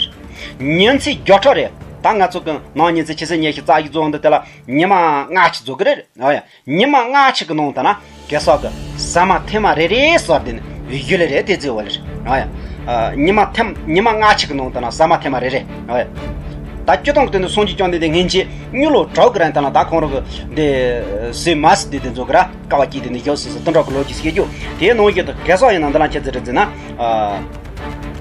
ཉིན་མཚན་བརྒྱ་ཕྲག་རེ། ད་ང་ཚོ་གི་ནང་ཉིན་མཚན་ཕྱི་ཚེས་ཉི་ཤུ་རྩ་བཞི་རྫོགས་འདི་དེ་ལ་ཉི་མ་ལྔ་ཕྱེད་རྫོགས་ཀྱི་རེད། ཨ་ཡ། ཉི་མ་ལྔ་ཕྱེད་ཀྱི་ནང་དུ་ན་གེ་སར་གི་ཟ་མ་ཐེངས་མ་རེ་རེ་གསོལ་ཏེ་ནི་ཡུལ་ལེ་རེ་དེ་བརྩི་བ་ལེ་རེད། ཨ་ཡ། ཉི་མ་ཐེངས་ཉི་མ་ལྔ་ཕྱེད་ཀྱི་ནང་དུ་ན་ཟ་མ་ཐེངས་མ་རེ་རེ། ཨ་ཡ། ད་སྤྱིར་བཏང་གི་དོན་དུ་སངས་རྒྱས་བཅོམ་ལྡན་འདས་སྔན་ཆད་མི་ལོ་དྲུག་གི་རིང་དུ་ན་ད་ཁོང་རང་གི་འདི་ཟས་མ་ཟ་དེ་དེ་རྫོགས་ཀྱི་ར། དཀའ་བ་སྤྱད་དེ་ནི་བཞག་ཟེར་ཟེར་དུ་འགྲོ་གི་ལོ་རྒྱུས་སྐད་ཅིག་དེའི་ནང་བཞིན་དུ་གེ་སར་ཡིན་ན་འདི་ལ་ཁྱེད་ཚོས་རེད་ཟེར་ན། ཨ།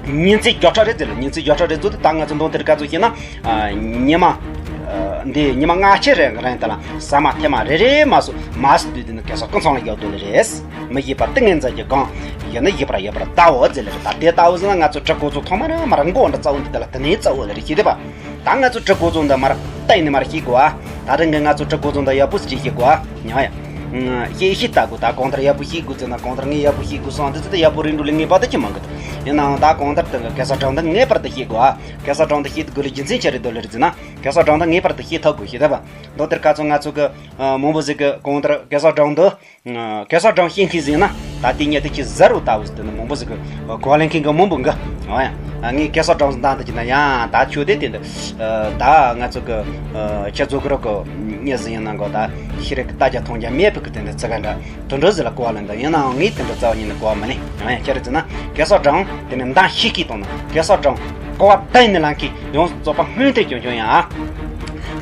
ཉིན་མཚན་བརྒྱ་ཕྲག་རེ་ཟེར་ལ་ཉིན་མཚན་བརྒྱ་ཕྲག་རེ་ཟེར་དུས་ད་ང་ཚོ་མདོ་དེར་ག་ཚོད་ཤེས་ན། ཨ། ཉི་མ། ཨ། འདི་ཉི་མ་ལྔ་ཕྱེད་རེ་རིང་དུ་ལ་ཟ་མ་ཐེངས་མ་རེ་རེ་མ་ཟོས་མ་ཟོས་དུས་དེ་ནི་གེ་སར་སྐུ་ཚང་ལ་བཞག་འདུག་ལེ་རེད། མི་ཤེས་པ་ཏིང་ངེ་འཛིན་གྱི་སྒོམ། ཡིན་ན་ཡིད་པར་ཡོད་པར་བལྟའོ་ཟེར་ལེ་རེད། ད་དེ་ལྟ་བུ་ཟེར་ན་ང་ཚོ་བྲག་ཀོ་རྫོང་ཐོག་མར་མར་མགོ་འདྲ་རྩ་བོ་འདི་དེ་ལ་དེ་ནས་རྩ་བོ་ལེ་རེད། ཤེས་བདེ་པ། ད་ང་ཚོ་བྲག་ཀོ་རྫོང་འདི་མར་བལྟས་ནས་མར་ཤེས་དགོས་ཨ། ད་རིང་གི་ང་ཚོ་བྲག་ཀོ་རྫོང་འདི་ཡག་པོ་ཞིག་ཤེས་དགོས་ཨ། ཉོ་ཡ། ཤེས་ཤེས་ལྟ་དགོས། ད་གང་ལྟར་ཡག་པོ་ཤེས་དགོས་ཟེར་ན་གང་ལྟར་ངས་ཡག་པོ་ཤེས་དགོས་སོང་། འདི་ཚོ་ད་ཡག་པོ་རེད་འགྲོ་ལེ་ངེས་པར་དུ་ཤེས་མང་གི་འདུག་ཡིན་ནའང་ད་གང་ལྟར་དེ་གེ་སར་སྒྲུང་འདི་ངེས་པར་དུ་ཤེས་དགོས་ཨ། གེ་སར་སྒྲུང་འདི་ཤེས་དགོས་ལེ་རྒྱུ་མཚན་ཅི་རེད་འདུག་ལེ་རེད་ཟེར་ན། གེ་སར་སྒྲུང་འདི་ངེས་པར་དུ་ཤེས་ཐུབ་དགོས། ཤེས་ཐུབ་པ། མདོ་དེར་ཁ་ཚོ་ང་ཚོ་གི་མང་པོ་ཟིག་གི་གང་ལྟར་གེ་སར་སྒྲུང་འདི། གེ་སར་སྒྲུང་ཤེས་མཁན་ཟིག་ན་ད་དེ་ཉིད་དེ་ཁྱི་ཟ་རུ་ལྟ་བུ་ཟིག་དེ་ནི་མང་པོ་ཟིག་གི་གོ་ལེན་མཁན་གི་མང་པོ་འགའ། ཨོ་ཡ། ངས་གེ་སར་སྒྲུང་ཟིག་འདང་དུ་ཅི་ན་ཡང་ད་ཆོས་དེ་དེ་འདི། ད་ང་ཚོ་གི་ཁྱེད་ཚོ་གི་རོགས་གི་མྱི་ཟིག་ཡིན་ན་གོ་ད་ཤེས་རིག་གི་ལྟ་རྒྱ་མཐོང་རྒྱ་མེད་པའི་གི་དེ་འདི་ཚི་ག་འདྲ་དུ་འགྲོ་ཟིག་ལ་གོ་བ་ལེན་ད་ཡིན་ནའང་ངས་དེ་འདྲ་རྩ་བ་ཉིད་ནས་གོ་བ་མི་ལེན། ཨོ་ཡ། ཁྱེད་རེ་ཟིག་ན་གེ་སར་སྒྲུང་དེ་ནི་འདང་ཤེས་ཀྱི་དང་ན་གེ་སར་སྒྲུང་གོ་བ་བདེན་ནི་ལང་གི་ཡོངས་རྫོགས་པ་སྔོན་དེ་ཀྱང་ཀྱང་ཡང་།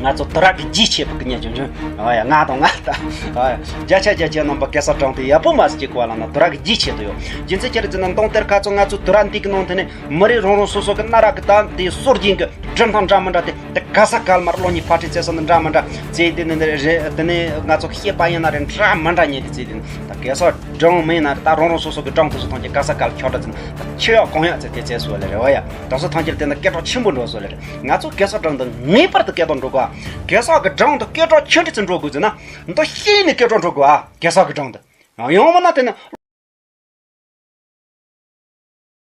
ང་ཚོ་དུ་ར་གི་རྒྱུས་ཆེ་བུ་གི་ཉེ་ཆུང་ཆུང་། ཨ་ཡ། ང་དང་ང་ད། ཨ་ཡ། བརྒྱ་ཆ་བརྒྱ་ཆའི་རྣམ་པ་གེ་སར་སྒྲུང་དེ་ཡག་པོ་མ་ཟིག་ཅིག་གོ་བ་ལ་ན་དུ་ར་གི་རྒྱུས་ཆེ་དུ་ཡོད། རྒྱུ་མཚན་ཅི་རེད་ཟེར་ན་མདོ་དེར་ཁ་ཚོ་ང་ཚོ་དུ་ར་འདི་གི་ནང་དེ་ནས་མི་རིགས་རང་རང་སོ་སོ་གི་གནའ་རབས་གི་ད་དེ་སྲོལ་རྒྱུན་གི་སྒྲུང་དང་འདྲ་མི་འདྲ་དེ་དེ་ག་ས་ག་ལ་མར་གློག་བརྙན་ཕར་འཁྲིད་བྱས་སོང་ན་འདྲ་མི་འདྲ་ཟེར་དེ་ནས་རེད། དེ་ནས་ང་ཚོ་བཤད་པ་ཡིན་ན་རེད་འདྲ་མི་འདྲ་ཉེ་དེ་ཟེར་དེ་ནས་ད་གེ་སར་སྒྲུང་མིན་ན་ད་རང་རང་སོ་སོ་གི་སྒྲུང་དེ་ཚོ་ཐམས་ཅད་ག་ས་ག་ལ་ཁྱབ་བསྒྲགས་ཟེར་ན་ད་ཆེ་ཡག་གང་ཡག་ཚེ་དེ་ཚེ་སོ་ལེ་རེད། ཨ་ཡ། དེ་ཚོ་ཐམས་ཅད་དེ་ནས་སྐད་གྲགས་ཆེན་པོ་འགྲོ་སོ་ལེ་རེད། ང་ཚོ་གེ་སར་སྒྲུང་འདི་ངེས་པར་དུ་སྐད་གྲགས་འགྲོ་དགོས་ཨ། གེ་སར་གི་སྒྲུང་འདི་སྐད་གྲགས་ཆེ་འདྲ་ཅིག་འགྲོ་དགོས་ཟེར་ན་འདི་ཤེས་ནས་སྐད་གྲགས་འགྲོ་དགོས་ཨ། གེ་སར་གི་སྒྲུང་འདི་ཡང་མིན་ན་དེ་ནི་